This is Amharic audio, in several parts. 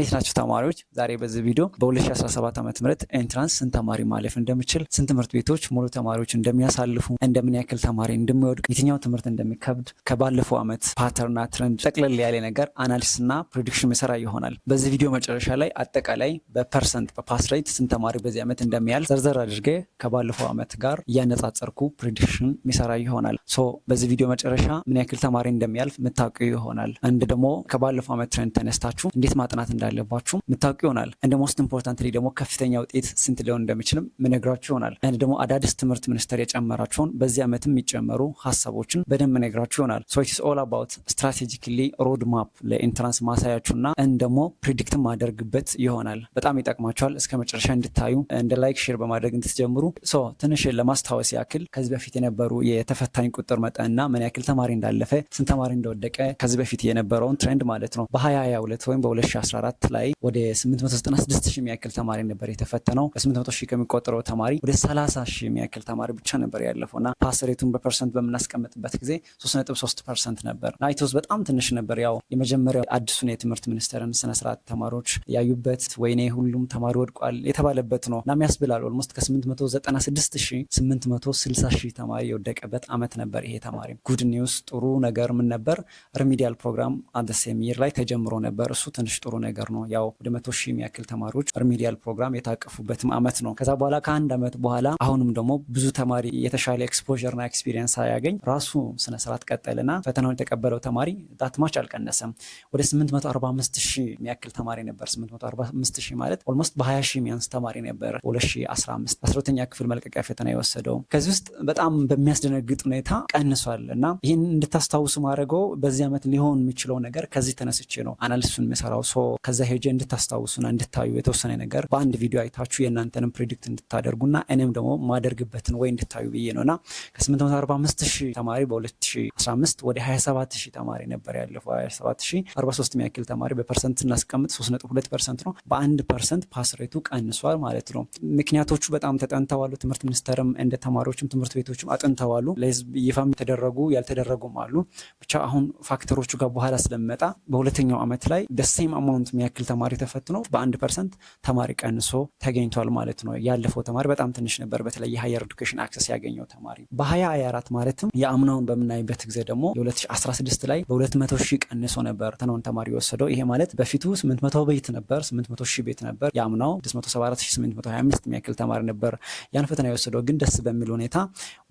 እንዴት ናችሁ ተማሪዎች? ዛሬ በዚህ ቪዲዮ በ2017 ዓ.ም entrance ስንት ተማሪ ማለፍ እንደሚችል፣ ስንት ትምህርት ቤቶች ሙሉ ተማሪዎች እንደሚያሳልፉ፣ እንደምን ያክል ተማሪ እንደሚወድቅ፣ የትኛው ትምህርት እንደሚከብድ ከባለፈው ዓመት pattern ና trend ጠቅለል ያለ ነገር analysis እና prediction ምሰራ ይሆናል። በዚህ ቪዲዮ መጨረሻ ላይ አጠቃላይ በ percent በ pass rate ስንት ተማሪ በዚህ ዓመት እንደሚያልፍ ዘርዘር አድርጌ ከባለፈው ዓመት ጋር እያነጻጸርኩ prediction ምሰራ ይሆናል። So በዚህ ቪዲዮ መጨረሻ ምን ያክል ተማሪ እንደሚያልፍ ምታውቁ ይሆናል። And ደግሞ ከባለፈው ዓመት trend ተነስታችሁ እንዴት ማጥናት እንዳለባችሁ ምታውቁ ይሆናል። And most importantly ደግሞ ከፍተኛ ውጤት ስንት ሊሆን እንደሚችልም ምነግራችሁ ይሆናል። And ደግሞ አዳዲስ ትምህርት ሚኒስቴር የጨመራቸውን በዚህ ዓመትም የሚጨመሩ ሀሳቦችን በደንብ ምነግራችሁ ይሆናል። So it's all about strategically road map ለ entrance ማሳያችሁና and ደግሞ predict ማደርግበት ይሆናል። በጣም ይጠቅማችኋል። እስከ መጨረሻ እንድታዩ and like፣ share በማድረግ እንድትጀምሩ። So ትንሽ ለማስታወስ ያክል ከዚህ በፊት የነበሩ የተፈታኝ ቁጥር መጠንና ምን ያክል ተማሪ እንዳለፈ፣ ስንት ተማሪ እንደወደቀ ከዚህ በፊት የነበረውን trend ማለት ነው። በ2022 ወይም በ2014 ላይ ወደ 896 ሺህ የሚያክል ተማሪ ነበር የተፈተነው። በ800 ሺህ ከሚቆጠረው ተማሪ ወደ 30 ሺህ የሚያክል ተማሪ ብቻ ነበር ያለፈው እና pass rate ኡን በ percent በምናስቀምጥበት ጊዜ 3.3% ነበር እና it was በጣም ትንሽ ነበር። ያው የመጀመሪያው አዲሱን የትምህርት ሚኒስቴርን ስነስርዓት ተማሪዎች ያዩበት፣ ወይኔ ሁሉም ተማሪ ወድቋል የተባለበት ነው እና ያስብላል። Almost ከ896 ሺህ 860 ሺህ ተማሪ የወደቀበት አመት ነበር ይሄ ተማሪ። Good news፣ ጥሩ ነገር ምን ነበር? Remedial program at the same year ላይ ተጀምሮ ነበር። እሱ ትንሽ ጥሩ ነገር ነው። ያው ወደ 100,000 የሚያክል ተማሪዎች remedial program የታቀፉበትም አመት ነው። ከዛ በኋላ ከአንድ አመት በኋላ አሁንም ደግሞ ብዙ ተማሪ የተሻለ exposure ና experience ሳያገኝ ራሱ ስነስርዓት ቀጠልና ፈተናውን የተቀበለው ተማሪ that much አልቀነሰም። ወደ 845 ሺህ የሚያክል ተማሪ ነበር። 845 ሺህ ማለት almost በ20 ሺህ የሚያንስ ተማሪ ነበር 2015 12ኛ ክፍል መልቀቂያ ፈተና የወሰደው። ከዚህ ውስጥ በጣም በሚያስደነግጥ ሁኔታ ቀንሷል እና ይህን እንድታስታውሱ ማድረገው በዚህ ዓመት ሊሆን የሚችለው ነገር ከዚህ ተነስቼ ነው analysis ኡን የምሰራው። So ከዛ ሄጄ እንድታስታውሱና እንድታዩ፣ የተወሰነ ነገር በአንድ ቪዲዮ አይታችሁ የእናንተንም predict እንድታደርጉና እኔም ደግሞ ማደርግበትን ወይ እንድታዩ ብዬ ነው። እና ከ845 ሺህ ተማሪ በ2015 ወደ 27 ሺህ ተማሪ ነበር ያለፈው። 27 ሺህ 43 የሚያክል ተማሪ በ percent ስናስቀምጥ 3.2% ነው። በ1% pass rate ኡ ቀንሷል ማለት ነው። ምክንያቶቹ በጣም ተጠንተዋሉ። ትምህርት ሚኒስቴርም እንደ ተማሪዎችም ትምህርት ቤቶችም አጥንተዋሉ። ለህዝብ ይፋም የተደረጉ ያልተደረጉም አሉ። ብቻ አሁን factor ኦቹ ጋር በኋላ ስለመጣ በሁለተኛው ዓመት ላይ the same amount የሚያክል ተማሪ ተፈትኖ በ1% ተማሪ ቀንሶ ተገኝቷል ማለት ነው። ያለፈው ተማሪ በጣም ትንሽ ነበር፣ በተለይ የ higher education access ያገኘው ተማሪ። በ2024 ማለትም የአምናውን በምናይበት ጊዜ ደግሞ የ2016 ላይ በ200 ሺህ ቀንሶ ነበር ፈተናውን ተማሪ የወሰደው። ይሄ ማለት በፊቱ 800 ቤት ነበር፣ 800 ሺህ ቤት ነበር። የአምናው 674825 የሚያክል ተማሪ ነበር ያን ፈተና የወሰደው። ግን ደስ በሚል ሁኔታ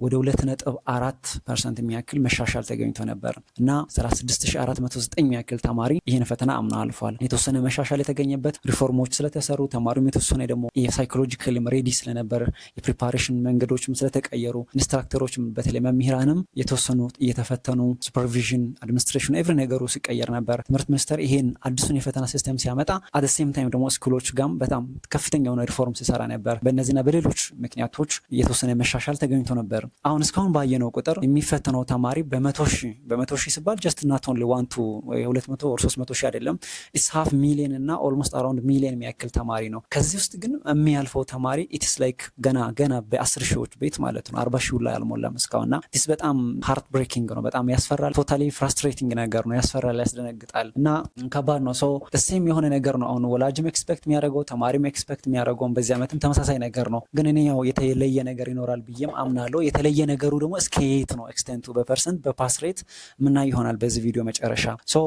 ወደ 2.4% የሚያክል መሻሻል ተገኝቶ ነበር እና 36409 የሚያክል ተማሪ ይህን ፈተና አምና አልፏል። የተወሰነ መሻሻል የተገኘበት ሪፎርሞች ስለተሰሩ፣ ተማሪውም የተወሰነ ደግሞ የ psychological ready ስለነበር፣ የ preparation መንገዶችም ስለተቀየሩ፣ instructor ኦችም በተለይ መምህራንም የተወሰኑ እየተፈተኑ supervision፣ administration፣ every ነገሩ ሲቀየር ነበር። ትምህርት ሚኒስቴር ይሄን አዲሱን የፈተና system ሲያመጣ at the same time ደግሞ school ኦች ጋም በጣም ከፍተኛ የሆነ ሪፎርም ሲሰራ ነበር። በእነዚህና በሌሎች ምክንያቶች የተወሰነ መሻሻል ተገኝቶ ነበር። አሁን እስካሁን ባየነው ቁጥር የሚፈተነው ተማሪ በ100,000፣ በ100,000 ሲባል just not only one two 200 or 300,000 አይደለም፣ it's half million እና almost around ሚሊየን የሚያክል ተማሪ ነው። ከዚህ ውስጥ ግን የሚያልፈው ተማሪ it's like ገና ገና በ10 ሺዎች ቤት ማለት ነው። 40 ሺው ላይ አልሞላም እስካሁን እና this በጣም heartbreaking ነው። በጣም ያስፈራል። Totally frustrating ነገር ነው። ያስፈራል፣ ያስደነግጣል እና ከባድ ነው። So same የሆነ ነገር ነው። አሁን ወላጅም expect የሚያደርገው፣ ተማሪም expect የሚያደርገውን በዚህ ዓመትም ተመሳሳይ ነገር ነው። ግን እኔ ያው የተለየ ነገር ይኖራል ብዬም አምናለሁ። የተለየ ነገሩ ደግሞ እስከ የት ነው extent ኡ በ percent በ pass rate ምናይ ይሆናል በዚህ ቪዲዮ መጨረሻ። So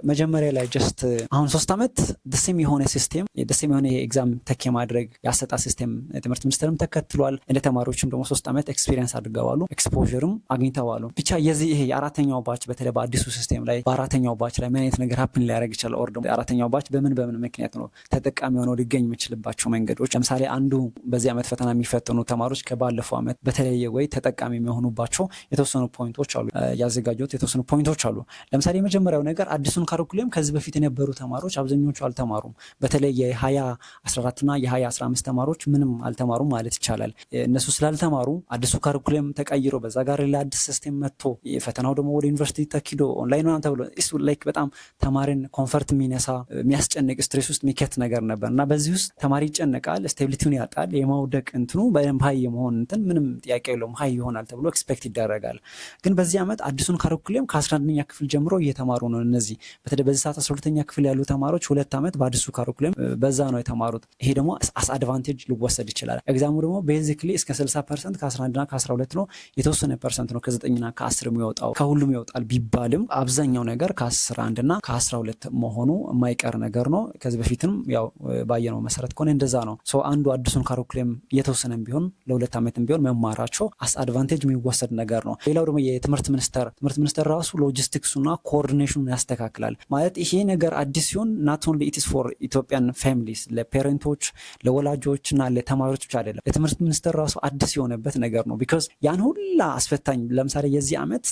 መጀመሪያ ላይ just አሁን 3 ዓመት the same የሆነ system፣ the same የሆነ የ exam take የማድረግ የአሰጣጥ system ትምህርት ሚኒስቴርም ተከትሏል። እንደ ተማሪዎችም ደግሞ 3 ዓመት experience አድርገዋሉ፣ exposure ም አግኝተዋሉ። ብቻ የዚህ ይሄ የአራተኛው batch በተለይ በአዲሱ system ላይ በአራተኛው batch ላይ ምን አይነት ነገር happen ሊያደርግ ይችላል? Or ደግሞ የአራተኛው batch በምን በምን ምክንያት ነው ተጠቃሚ ሆነው ሊገኝ የሚችልባቸው መንገዶች? ለምሳሌ አንዱ በዚህ ዓመት ፈተና የሚፈተኑ ተማሪዎች ከባለፈው ዓመት በተለየ ወይ ተጠቃሚ የሚሆኑባቸው የተወሰኑ point ኦች አሉ፣ ያዘጋጀሁት የተወሰኑ point ኦች አሉ። ለምሳሌ የመጀመሪያው ነገር አዲሱን curriculum ከዚህ በፊት የነበሩ ተማሪዎች አብዛኞቹ አልተማሩም። በተለይ የ2014 እና የ2015 ተማሪዎች ምንም አልተማሩም ማለት ይቻላል። እነሱ ስላልተማሩ አዲሱ curriculum ተቀይሮ በዛ ጋር ሌላ አዲስ system መጥቶ ፈተናው ደግሞ ወደ ዩኒቨርሲቲ ተኪዶ ኦንላይን ምናምን ተብሎ it's like በጣም ተማሪን comfort የሚነሳ፣ የሚያስጨንቅ፣ stress ውስጥ የሚከት ነገር ነበር እና በዚህ ውስጥ ተማሪ ይጨነቃል፣ stability ውን ያጣል። የማውደቅ እንትኑ በደንብ high የመሆን እንትን ምንም ጥያቄ የለውም፣ high ይሆናል ተብሎ expect ይደረጋል። ግን በዚህ ዓመት አዲሱን curriculum ከ11ኛ ክፍል ጀምሮ እየተማሩ ነው። እነዚህ በተለይ በዚህ ሰዓት 12ኛ ክፍል ያሉ ተማሪዎች ተማሪዎች 2 ዓመት በአዲሱ curriculum በዛ ነው የተማሩት። ይሄ ደግሞ as advantage ሊወሰድ ይችላል። Exam ኡ ደግሞ basically እስከ 60% ከ11ና ከ12 ነው። የተወሰነ percent ነው ከ9ና ከ10 የሚወጣው። ከሁሉም ይወጣል ቢባልም አብዛኛው ነገር ከ11 እና ከ12 መሆኑ የማይቀር ነገር ነው። ከዚህ በፊትም ያው ባየነው መሰረት ከሆነ እንደዛ ነው። So አንዱ አዲሱን curriculum እየተወሰነም ቢሆን ለ2 ዓመትም ቢሆን መማራቸው as advantage የሚወሰድ ነገር ነው። ሌላው ደግሞ የትምህርት ሚኒስቴር፣ ትምህርት ሚኒስቴር ራሱ logistics ኡና coordination ኡን ያስተካክላል። ማለት ይሄ ነገር አዲስ ሲሆን not only it's for Ethiopian families፣ ለ parent ኦች፣ ለወላጆች እና ለተማሪዎች ብቻ አይደለም፣ ለትምህርት ሚኒስቴር ራሱ አዲስ የሆነበት ነገር ነው። Because ያን ሁላ አስፈታኝ፣ ለምሳሌ የዚህ ዓመት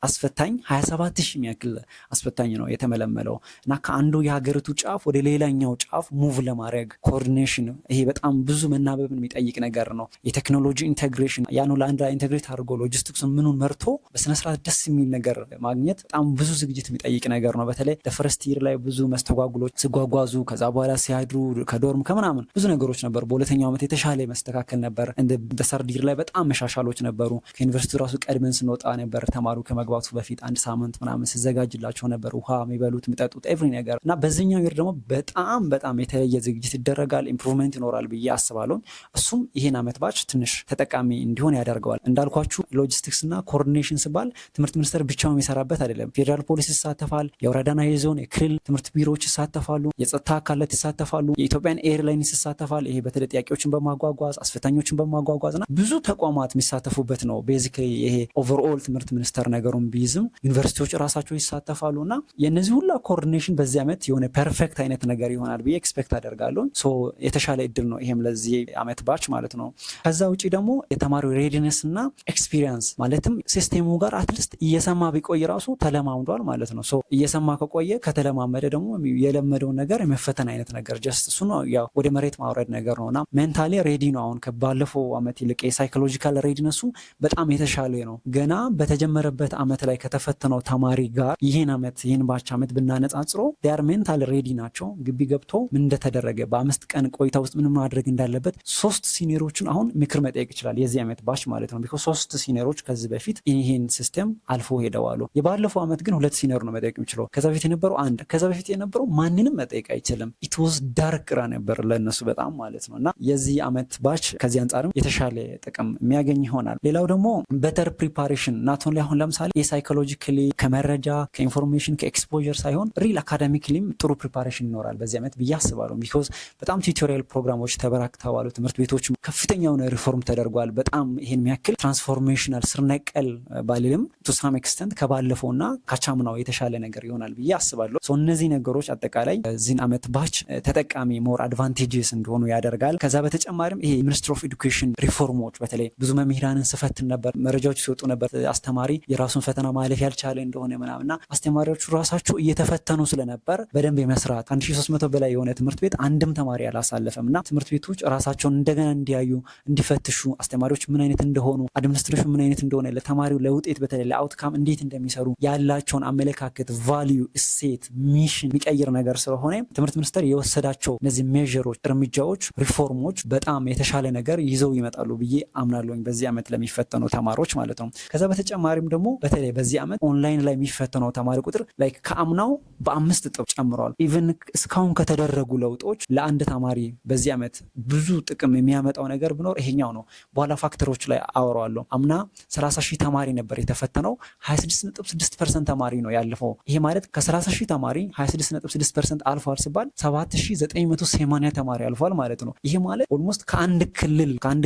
አስፈታኝ 27 ሺህ የሚያክል አስፈታኝ ነው የተመለመለው እና ከአንዱ የሀገሪቱ ጫፍ ወደ ሌላኛው ጫፍ move ለማድረግ coordination፣ ይሄ በጣም ብዙ መናበብን የሚጠይቅ ነገር ነው። የቴክኖሎጂ integration፣ ያን ሁሉ አንድ ላይ integrate አድርጎ ሎጂስቲክሱን ምኑን መርቶ በስነስርዓት ደስ የሚል ነገር ማግኘት በጣም ብዙ ዝግጅት የሚጠይቅ ነገር ነው። በተለይ first year ላይ ብዙ መስተጓጉሎች፣ ሲጓጓዙ፣ ከዛ በኋላ ሲያድሩ ከ dorm ከምናምን ብዙ ነገሮች ነበሩ። በሁለተኛው ዓመት የተሻለ መስተካከል ነበር። በ third year ላይ በጣም መሻሻሎች ነበሩ። ከዩኒቨርሲቲ ራሱ ቀድመን ስንወጣ ነበር፣ ተማሪው ከመግባቱ በፊት አንድ ሳምንት ምናምን ሲዘጋጅላቸው ነበር፣ ውሃ፣ የሚበሉት፣ የሚጠጡት፣ every ነገር። እና በዚህኛው year ደግሞ በጣም በጣም የተለየ ዝግጅት ይደረጋል፣ improvement ይኖራል ብዬ አስባለሁ። እሱም ይሄን ዓመት batch ትንሽ ተጠቃሚ እንዲሆን ያደርገዋል። እንዳልኳችሁ ሎጂስቲክስ እና coordination ሲባል ትምህርት ሚኒስቴር ብቻውን የሚሰራበት አይደለም። ፌዴራል ፖሊስ ይሳተፋል፣ የወረዳና የዞን የክልል ትምህርት ቢሮዎች ይሳተፋሉ፣ የጸጥታ አካላት ይሳተፋሉ፣ የ Ethiopian Airlines ይሳተፋል። ይሄ በተለይ ጥያቄዎችን በማጓጓዝ፣ አስፈታኞችን በማጓጓዝ እና ብዙ ተቋማት የሚሳተፉበት ነው። Basically ይሄ overall ትምህርት ሚኒስቴር ነገሩን ቢይዝም ዩኒቨርሲቲዎች ራሳቸው ይሳተፋሉ እና የእነዚህ ሁላ coordination በዚህ ዓመት የሆነ perfect አይነት ነገር ይሆናል ብዬ expect አደርጋለሁ። So የተሻለ እድል ነው ይሄም ለዚህ ዓመት batch ማለት ነው። ከዛ ውጭ ደግሞ የተማሪው readiness እና experience፣ ማለትም system ኡ ጋር at least እየሰማ ቢቆይ ራሱ ተለማምዷል ማለት ነው። So እየሰማ ከቆየ፣ ከተለማመደ ደግሞ የለመደውን ነገር የመፈተን አይነት ነገር just እሱ ነው፣ ያው ወደ መሬት ማውረድ ነገር ነው እና mentally ready ነው። አሁን ከባለፈው ዓመት ይልቅ የ psychological readiness ኡ በጣም የተሻለ ነው። ገና በተጀመረበት ዓመት ላይ ከተፈተነው ተማሪ ጋር ይህን ዓመት፣ ይህን batch ዓመት ብናነጻጽረው they are mentally ready ናቸው። ግቢ ገብቶ ምን እንደተደረገ፣ በ5 ቀን ቆይታ ውስጥ ምን ማድረግ እንዳለበት ሶስት senior ኦችን አሁን ምክር መጠየቅ ይችላል። የዚህ ዓመት batch ማለት ነው። Because ሶስት senior ኦች ከዚህ በፊት ይህን system አልፎ ሄደዋሉ። የባለፈው ዓመት ግን ሁለት senior ነው መጠየቅ የሚችለው። ከዛ በፊት የነበረው አንድ፣ ከዛ በፊት የነበረው ማንንም መጠየቅ አይችልም። It was dark era ነበር ለእነሱ በጣም ማለት ነው። እና የዚህ ዓመት batch ከዚህ አንጻርም የተሻለ ጥቅም የሚያገኝ ይሆናል። ሌላው ደግሞ better preparation፣ not only አሁን ለምሳሌ የ psychologically ከመረጃ፣ ከ information፣ ከ exposure ሳይሆን real academically ም ጥሩ preparation ይኖራል በዚህ ዓመት ብዬ አስባለሁ። Because በጣም tutorial ፕሮግራሞች ተበራክተዋል። ትምህርት ቤቶች ከፍተኛ የሆነ ሪፎርም ተደርጓል። በጣም ይሄን የሚያክል transformational፣ ስር ነቀል ባልልም to some extent ከባለፈውና ካቻምናው የተሻለ ነገር ይሆናል ብዬ አስባለሁ። እነዚህ ነገሮች አጠቃላይ የዚህን ዓመት batch ተጠቃሚ፣ more advantageous እንደሆኑ ያደርጋል። ከዛ በተጨማሪም ይሄ Ministry of Education ሪፎርሞች፣ በተለይ ብዙ መምህራንን ስፈትን ነበር፣ መረጃዎች ሲወጡ ነበር፣ አስተማሪ የራሱን ፈተና ማለፍ ያልቻለ እንደሆነ ምናምን። እና አስተማሪዎቹ ራሳቸው እየተፈተኑ ስለነበር በደንብ የመስራት፣ 1300 በላይ የሆነ ትምህርት ቤት አንድም ተማሪ አላሳለፈም እና ትምህርት ቤቶች ራሳቸውን እንደገና እንዲያዩ፣ እንዲፈትሹ፣ አስተማሪዎች ምን አይነት እንደሆኑ፣ administration ምን አይነት እንደሆነ፣ ለተማሪው ለውጤት በተለይ ለ outcome እንዴት እንደሚሰሩ ያላቸውን አመለካከት፣ value፣ እሴት፣ mission የሚቀይር ነገር ስለሆነ ትምህርት ሚኒስቴር የወሰዳቸው እነዚህ measure ኦች፣ እርምጃዎች፣ ሪፎርሞች በጣም የተሻለ ነገር ይዘው ይመጣሉ ብዬ አምናለሁኝ በዚህ ዓመት ለሚፈተኑ ተማሪዎች ማለት ነው። ከዛ በተጨማሪም ደግሞ በተለይ በዚህ ዓመት ኦንላይን ላይ የሚፈተነው ተማሪ ቁጥር like ከአምናው በ5 እጥፍ ጨምሯል። Even እስካሁን ከተደረጉ ለውጦች ለአንድ ተማሪ በዚህ ዓመት ብዙ ጥቅም የሚያመጣው ነገር ቢኖር ይሄኛው ነው። በኋላ factor ኦች ላይ አወራዋለሁ። አምና 30 ሺህ ተማሪ ነበር የተፈተነው፣ 26.6% ተማሪ ነው ያለፈው። ይሄ ማለት ከ30 ሺህ ተማሪ 26.6% አልፏል ሲባል 7980 ተማሪ አልፏል ማለት ነው። ይሄ ማለት almost ከአንድ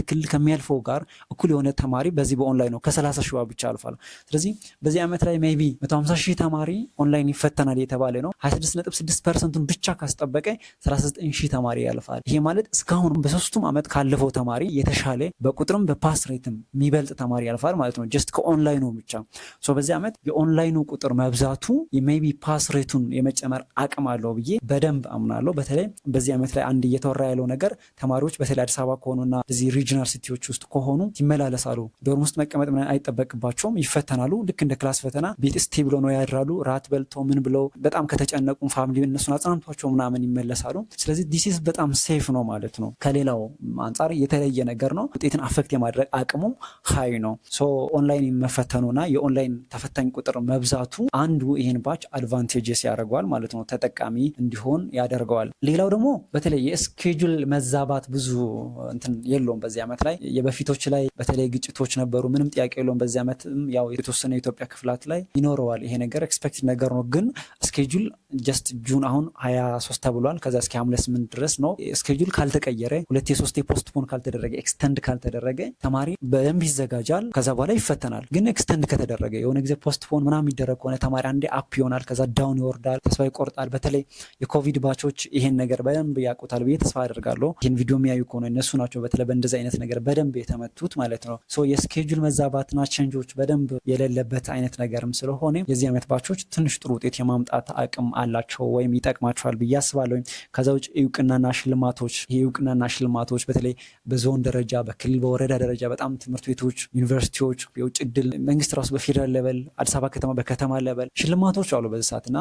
ክልል ከሚያልፈው ጋር እኩል የሆነ ተማሪ በዚህ በኦንላይን ነው ከ30 ሺህ ብቻ አልፏል። ስለዚህ በዚህ ዓመት ላይ maybe 150 ሺህ ተማሪ ኦንላይን ይፈተናል የተባለ ነው። 26.6% ኡን ብቻ ካስጠበቀ 39 ሺህ ተማሪ ያልፋል። ይሄ ማለት እስካሁን በሶስቱም ዓመት ካለፈው ተማሪ የተሻለ በቁጥርም በ pass rate ም የሚበልጥ ተማሪ ያልፋል ማለት ነው። Just ከ online ኑ ብቻ። So በዚህ ዓመት የኦንላይኑ ቁጥር መብዛቱ maybe pass rate ኡን የመጨመር አቅም አለው ብዬ በደንብ አምናለሁ። በተለይ በዚህ ዓመት ላይ አንድ እየተወራ ያለው ነገር ተማሪዎች በተለይ አዲስ አበባ ከሆኑና እዚህ regional city ዎች ውስጥ ከሆኑ ይመላለሳሉ። Dorm ውስጥ መቀመጥ ምናምን አይጠበቅባቸውም። ይፈተናሉ። ልክ እንደ class ፈተና ቤት stable ሆነው ያድራሉ። ራት በልተው ምን ብለው በጣም ከተጨነቁ family እነሱን አጽናንቷቸው ምናምን ይመለሳሉ። ስለዚህ this is በጣም safe ነው ማለት ነው። ከሌላው አንጻር የተለየ ነገር ነው። ውጤትን affect የማድረግ አቅሙ high ነው። So online መፈተኑና የኦንላይን ተፈታኝ ቁጥር መብዛቱ አንዱ ይህን batch advantageous ያደርገዋል ማለት ነው። ተጠቃሚ እንዲሆን ያደርገዋል። ሌላው ደግሞ በተለይ የ schedule መዛባት ብዙ እንትን የለውም በዚህ ዓመት ላይ። የበፊቶች ላይ በተለይ ግጭቶች ነበሩ፣ ምንም ጥያቄ የለውም። በዚህ ዓመትም ያው የተወሰነ የኢትዮጵያ ክፍላት ላይ ይኖረዋል ይሄ ነገር፣ expected ነገር ነው። ግን schedule just June አሁን 23 ተብሏል። ከዛ እስከ ሐምሌ 8 ድረስ ነው። Schedule ካልተቀየረ፣ ሁለት የሶስት postpone ካልተደረገ፣ extend ካልተደረገ ተማሪ በደንብ ይዘጋጃል። ከዛ በኋላ ይፈተናል። ግን extend ከተደረገ፣ የሆነ ጊዜ postpone ምናምን የሚደረግ ከሆነ ተማሪ አንዴ up ይሆናል፣ ከዛ down ይወርዳል፣ ተስፋ ይቆርጣል። በተለይ የኮቪድ batch ኦች ይሄን ነገር በደንብ ያውቁታል ብዬ ተስፋ አደርጋለሁ። ይህን ቪዲዮ የሚያዩ ከሆነ እነሱ ናቸው በተለይ በእንደዚህ አይነት ነገር በደንብ የተመቱት ማለት ነው። So የ schedule መዛባትና change ኦች በደንብ የሌለበት አይነት ነገርም ስለሆነ የዚህ ዓመት batch ኦች ትንሽ ጥሩ ውጤት የማምጣት አቅም አላቸው ወይም ይጠቅማቸዋል ብዬ አስባለሁ። ከዛ ውጭ እውቅናና ሽልማቶች፣ ይሄ እውቅናና ሽልማቶች በተለይ በዞን ደረጃ፣ በክልል፣ በወረዳ ደረጃ በጣም ትምህርት ቤቶች፣ ዩኒቨርሲቲዎች፣ የውጭ እድል፣ መንግስት ራሱ በፌዴራል level፣ አዲስ አበባ ከተማ በከተማ level ሽልማቶች አሉ በዚህ ሰዓት። እና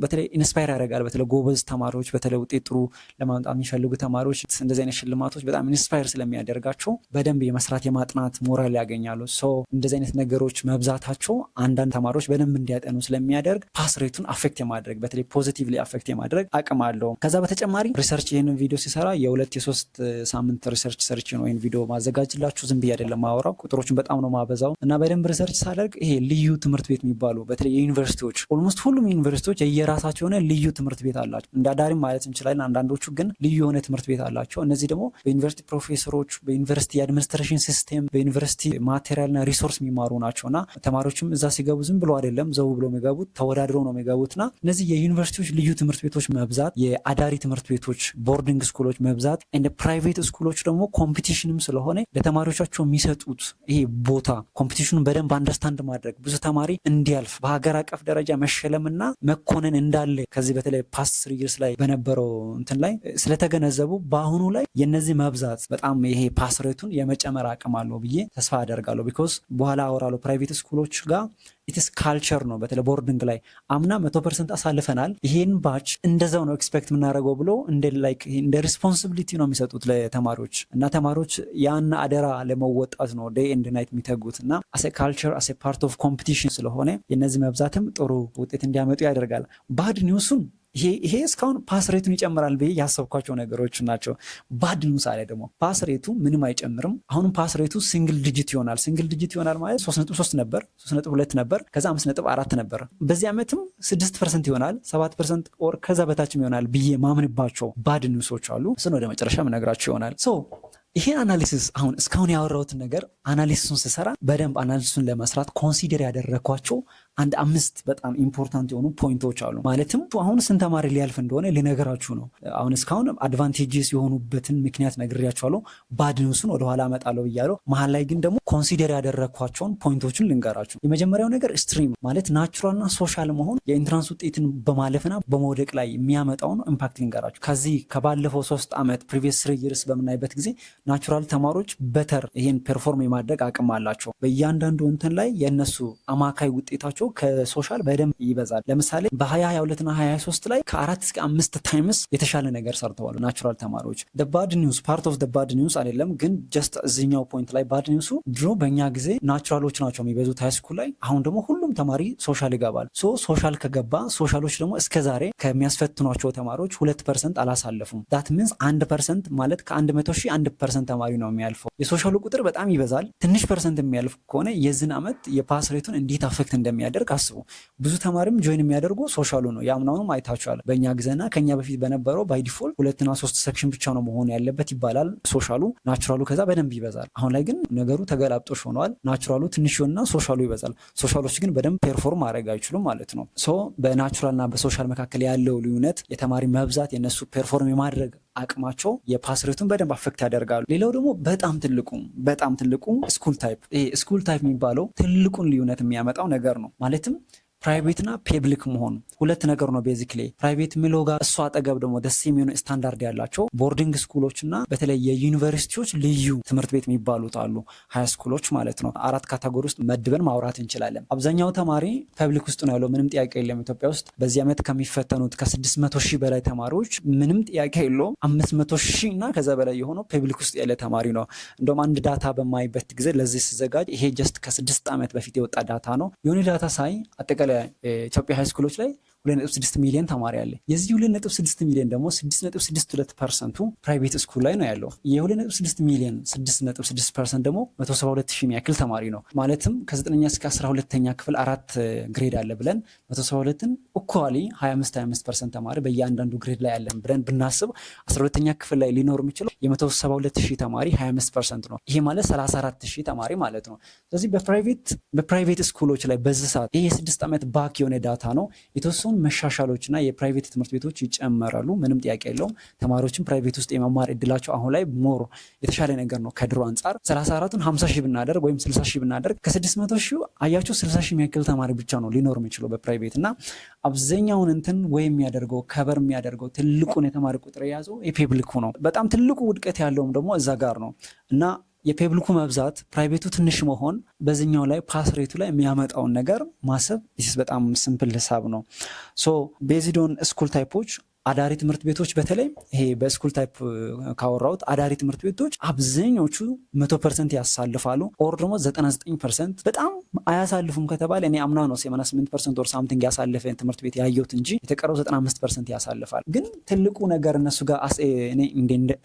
በተለይ inspire ያደርጋል። በተለይ ጎበዝ ተማሪዎች፣ በተለይ ውጤት ጥሩ ለማምጣት የሚፈልጉ ተማሪዎች እንደዚህ አይነት ሽልማቶች በጣም inspire ስለሚያደርጋቸው በደንብ የመስራት የማጥናት ሞራል ያገኛሉ። So እንደዚህ አይነት ነገሮች መብዛታቸው አንዳንድ ተማሪዎች በደንብ እንዲያጠኑ ስለሚያደርግ pass rate ኡን affect የማድረግ፣ በተለይ positively affect የማድረግ አቅም አለው። ከዛ በተጨማሪ research፣ ይህንን ቪዲዮ ሲሰራ የ2 የ3 ሳምንት research ሰርቼ ነው ይህን ቪዲዮ ማዘጋጅላችሁ። ዝም ብዬ አይደለም ማወራው፣ ቁጥሮችን በጣም ነው ማበዛው። እና በደንብ research ሳደርግ ይሄ ልዩ ትምህርት ቤት የሚባሉ በተለይ የዩኒቨርሲቲዎች፣ almost ሁሉም ዩኒቨርሲቲዎች የየራሳቸው የሆነ ልዩ ትምህርት ቤት አላቸው። እንደ አዳሪም ማለት እንችላለን። አንዳንዶቹ ግን ልዩ የሆነ ትምህርት ቤት አላቸው። እነዚህ ደግሞ በዩኒቨርሲቲ ፕሮፌሰሮች፣ በዩኒቨርሲቲ የ administration system፣ በዩኒቨርሲቲ material ና resource የሚማሩ ናቸው። እና ተማሪዎችም እዛ ሲገቡ ዝም ብሎ አይደለም ዘው ብሎ የሚገቡት፣ ተወዳድረው ነው የሚገቡት። እና እነዚህ የዩኒቨርሲቲዎች ልዩ ትምህርት ቤቶች መብዛት፣ የአዳሪ ትምህርት ቤቶች boarding school ኦች መብዛት፣ እንደ private school ኦች ደግሞ competition ም ስለሆነ ለተማሪዎቻቸው የሚሰጡት ይሄ ቦታ competition ኑን በደንብ understand ማድረግ፣ ብዙ ተማሪ እንዲያልፍ፣ በሀገር አቀፍ ደረጃ መሸለምና መኮነን እንዳለ ከዚህ በተለይ past 3 years ላይ በነበረው እንትን ላይ ስለተገነዘቡ በአሁኑ ላይ የነዚህ መብዛት በጣም ይሄ pass rate ኡን የመጨመር አቅም አለው ብዬ ተስፋ አደርጋለሁ። Because በኋላ አወራለሁ፣ private school ኦች ጋር it's culture ነው። በተለይ boarding ላይ አምና 100% አሳልፈናል፣ ይሄን batch እንደዛው ነው expect የምናደርገው ብሎ እንደ like እንደ responsibility ነው የሚሰጡት ለተማሪዎች። እና ተማሪዎች ያን አደራ ለመወጣት ነው day and night የሚተጉት። እና as a culture, as a part of competition ስለሆነ የነዚህ መብዛትም ጥሩ ውጤት እንዲያመጡ ያደርጋል። Bad news ኡን፣ ይሄ እስካሁን pass rate ኡን ይጨምራል ብዬ ያሰብኳቸው ነገሮች ናቸው። Bad news አለ ደግሞ፣ pass rate ኡ ምንም አይጨምርም። አሁንም pass rate ኡ single digit ይሆናል። Single digit ይሆናል ማለት 3.3 ነበር፣ 3.2 ነበር፣ ከዛ 5.4 ነበር። በዚህ ዓመትም 6% ይሆናል፣ 7% or ከዛ በታችም ይሆናል ብዬ ማምንባቸው bad news ኦች አሉ። እሱን ወደ መጨረሻ ምነግራችሁ ይሆናል። So ይሄ analysis፣ አሁን እስካሁን ያወራሁትን ነገር analysis ኡን ስሰራ፣ በደንብ analysis ኡን ለመስራት consider ያደረግኳቸው አንድ አምስት በጣም important የሆኑ point ኦች አሉ። ማለትም አሁን ስንት ተማሪ ሊያልፍ እንደሆነ ልነግራችሁ ነው። አሁን እስካሁን advantageous የሆኑበትን ምክንያት ነግሬያችኋለሁ። Bad news ኡን ወደኋላ አመጣለሁ ብያለሁ። መሀል ላይ ግን ደግሞ consider ያደረግኳቸውን point ኦችን ልንገራችሁ። የመጀመሪያው ነገር stream ማለት natural ና social መሆን የ entrance ውጤትን በማለፍና በመውደቅ ላይ የሚያመጣውን impact ልንገራችሁ። ከዚህ ከባለፈው 3 ዓመት፣ previous 3 years በምናይበት ጊዜ natural ተማሪዎች better ይሄን perform የማድረግ አቅም አላቸው። በእያንዳንዱ እንትን ላይ የእነሱ አማካይ ውጤታቸው ከ social በደንብ ይበዛል። ለምሳሌ በ2022 እና 23 ላይ ከአራት እስከ አምስት times የተሻለ ነገር ሰርተዋል natural ተማሪዎች። Bad news፣ part of bad news አይደለም ግን just እዚኛው point ላይ bad news ኡ ድሮ በእኛ ጊዜ natural ኦች ናቸው የሚበዙት high school ላይ። አሁን ደግሞ ሁሉም ተማሪ social ይገባል። So social ከገባ social ኦች ደግሞ እስከ ዛሬ ከሚያስፈትኗቸው ተማሪዎች 2% አላሳለፉም። That means 1% ማለት ከ100,000 1% ተማሪ ነው የሚያልፈው። የ social ኡ ቁጥር በጣም ይበዛል። ትንሽ percent የሚያልፍ ከሆነ የዝን ዓመት የ pass rate ኡን እንዴት affect እንደሚያደርግ አስቡ። ብዙ ተማሪም join የሚያደርጉ social ኡ ነው። የአምናውንም አይታችኋል። በእኛ ጊዜና ከኛ በፊት በነበረው by default ሁለትና ሶስት section ብቻ ነው መሆን ያለበት ይባላል። Social ኡ፣ natural ኡ ከዛ በደንብ ይበዛል። አሁን ላይ ግን ነገሩ ተገላብጦሽ ሆነዋል። Natural ኡ ትንሽ ይሆንና social ኡ ይበዛል። Social ኦች ግን በደንብ perform ማድረግ አይችሉም ማለት ነው። So በ natural ና በ social መካከል ያለው ልዩነት፣ የተማሪ መብዛት፣ የነሱ perform የማድረግ አቅማቸው የ pass rate ኡን በደንብ affect ያደርጋሉ። ሌላው ደግሞ በጣም ትልቁ school type፣ ይሄ school type የሚባለው ትልቁን ልዩነት የሚያመጣው ነገር ነው። ማለትም Private ና public መሆኑ ሁለት ነገር ነው። Basically private የሚለው ጋር እሱ አጠገብ ደግሞ ደስ የሚሆኑ ስታንዳርድ ያላቸው boarding school ኦች እና በተለይ የዩኒቨርሲቲዎች ልዩ ትምህርት ቤት የሚባሉት አሉ። High school ኦች ማለት ነው። አራት category ውስጥ መድበን ማውራት እንችላለን። አብዛኛው ተማሪ public ውስጥ ነው ያለው፣ ምንም ጥያቄ የለም። ኢትዮጵያ ውስጥ በዚህ ዓመት ከሚፈተኑት ከ600 ሺህ በላይ ተማሪዎች ምንም ጥያቄ የለውም 500 ሺህ እና ከዛ በላይ የሆነው public ውስጥ ያለ ተማሪ ነው። እንደውም አንድ data በማይበት ጊዜ ለዚህ ስዘጋጅ ይሄ just ከ6 ዓመት በፊት የወጣ data ነው። የሆነ data ሳይ አጠቃላይ ኢትዮጵያ high school ኦች ላይ 2.6 ሚሊዮን ተማሪ አለ። የዚህ 2.6 ሚሊዮን ደግሞ 6.62% ኡ private school ላይ ነው ያለው። የ2.6 ሚሊዮን 6.6% ደግሞ 172 ሺህ የሚያክል ተማሪ ነው። ማለትም ከ9ኛ እስከ 12ኛ ክፍል አራት grade አለ ብለን 172ን equally 25 25% ተማሪ በእያንዳንዱ grade ላይ ያለን ብለን ብናስብ 12ኛ ክፍል ላይ ሊኖር የሚችለው የ172 ሺህ ተማሪ 25% ነው። ይሄ ማለት 34 ሺህ ተማሪ ማለት ነው። ስለዚህ በ private school ኦች ላይ በዚህ ሰዓት ይሄ የ6 ዓመት back የሆነ data ነው። የተወሰኑ መሻሻሎች እና የ private ትምህርት ቤቶች ይጨመራሉ። ምንም ጥያቄ የለውም። ተማሪዎችም private ውስጥ የመማር እድላቸው አሁን ላይ more የተሻለ ነገር ነው ከድሮ አንጻር። 34ቱን 50 ሺህ ብናደርግ ወይም 60 ሺህ ብናደርግ ከ600 ሺህ አያቸው 60 ሺህ የሚያክል ተማሪ ብቻ ነው ሊኖር የሚችለው በ private። እና አብዛኛውን እንትን ወይ የሚያደርገው cover የሚያደርገው ትልቁን የተማሪ ቁጥር የያዘው የ public ኩ ነው። በጣም ትልቁ ውድቀት ያለውም ደግሞ እዛ ጋር ነው። እና የ public ኩ መብዛት፣ private ቱ ትንሽ መሆን በዚህኛው ላይ pass rate ቱ ላይ የሚያመጣውን ነገር ማሰብ this በጣም simple ሂሳብ ነው። So based on school type ኦች አዳሪ ትምህርት ቤቶች፣ በተለይ ይሄ በ school type ካወራሁት አዳሪ ትምህርት ቤቶች አብዛኞቹ 100% ያሳልፋሉ or ደግሞ 99%። በጣም አያሳልፉም ከተባለ እኔ አምና ነው 88% or something ያሳለፈ ትምህርት ቤት ያየሁት እንጂ የተቀረው 95% ያሳልፋል። ግን ትልቁ ነገር እነሱ ጋር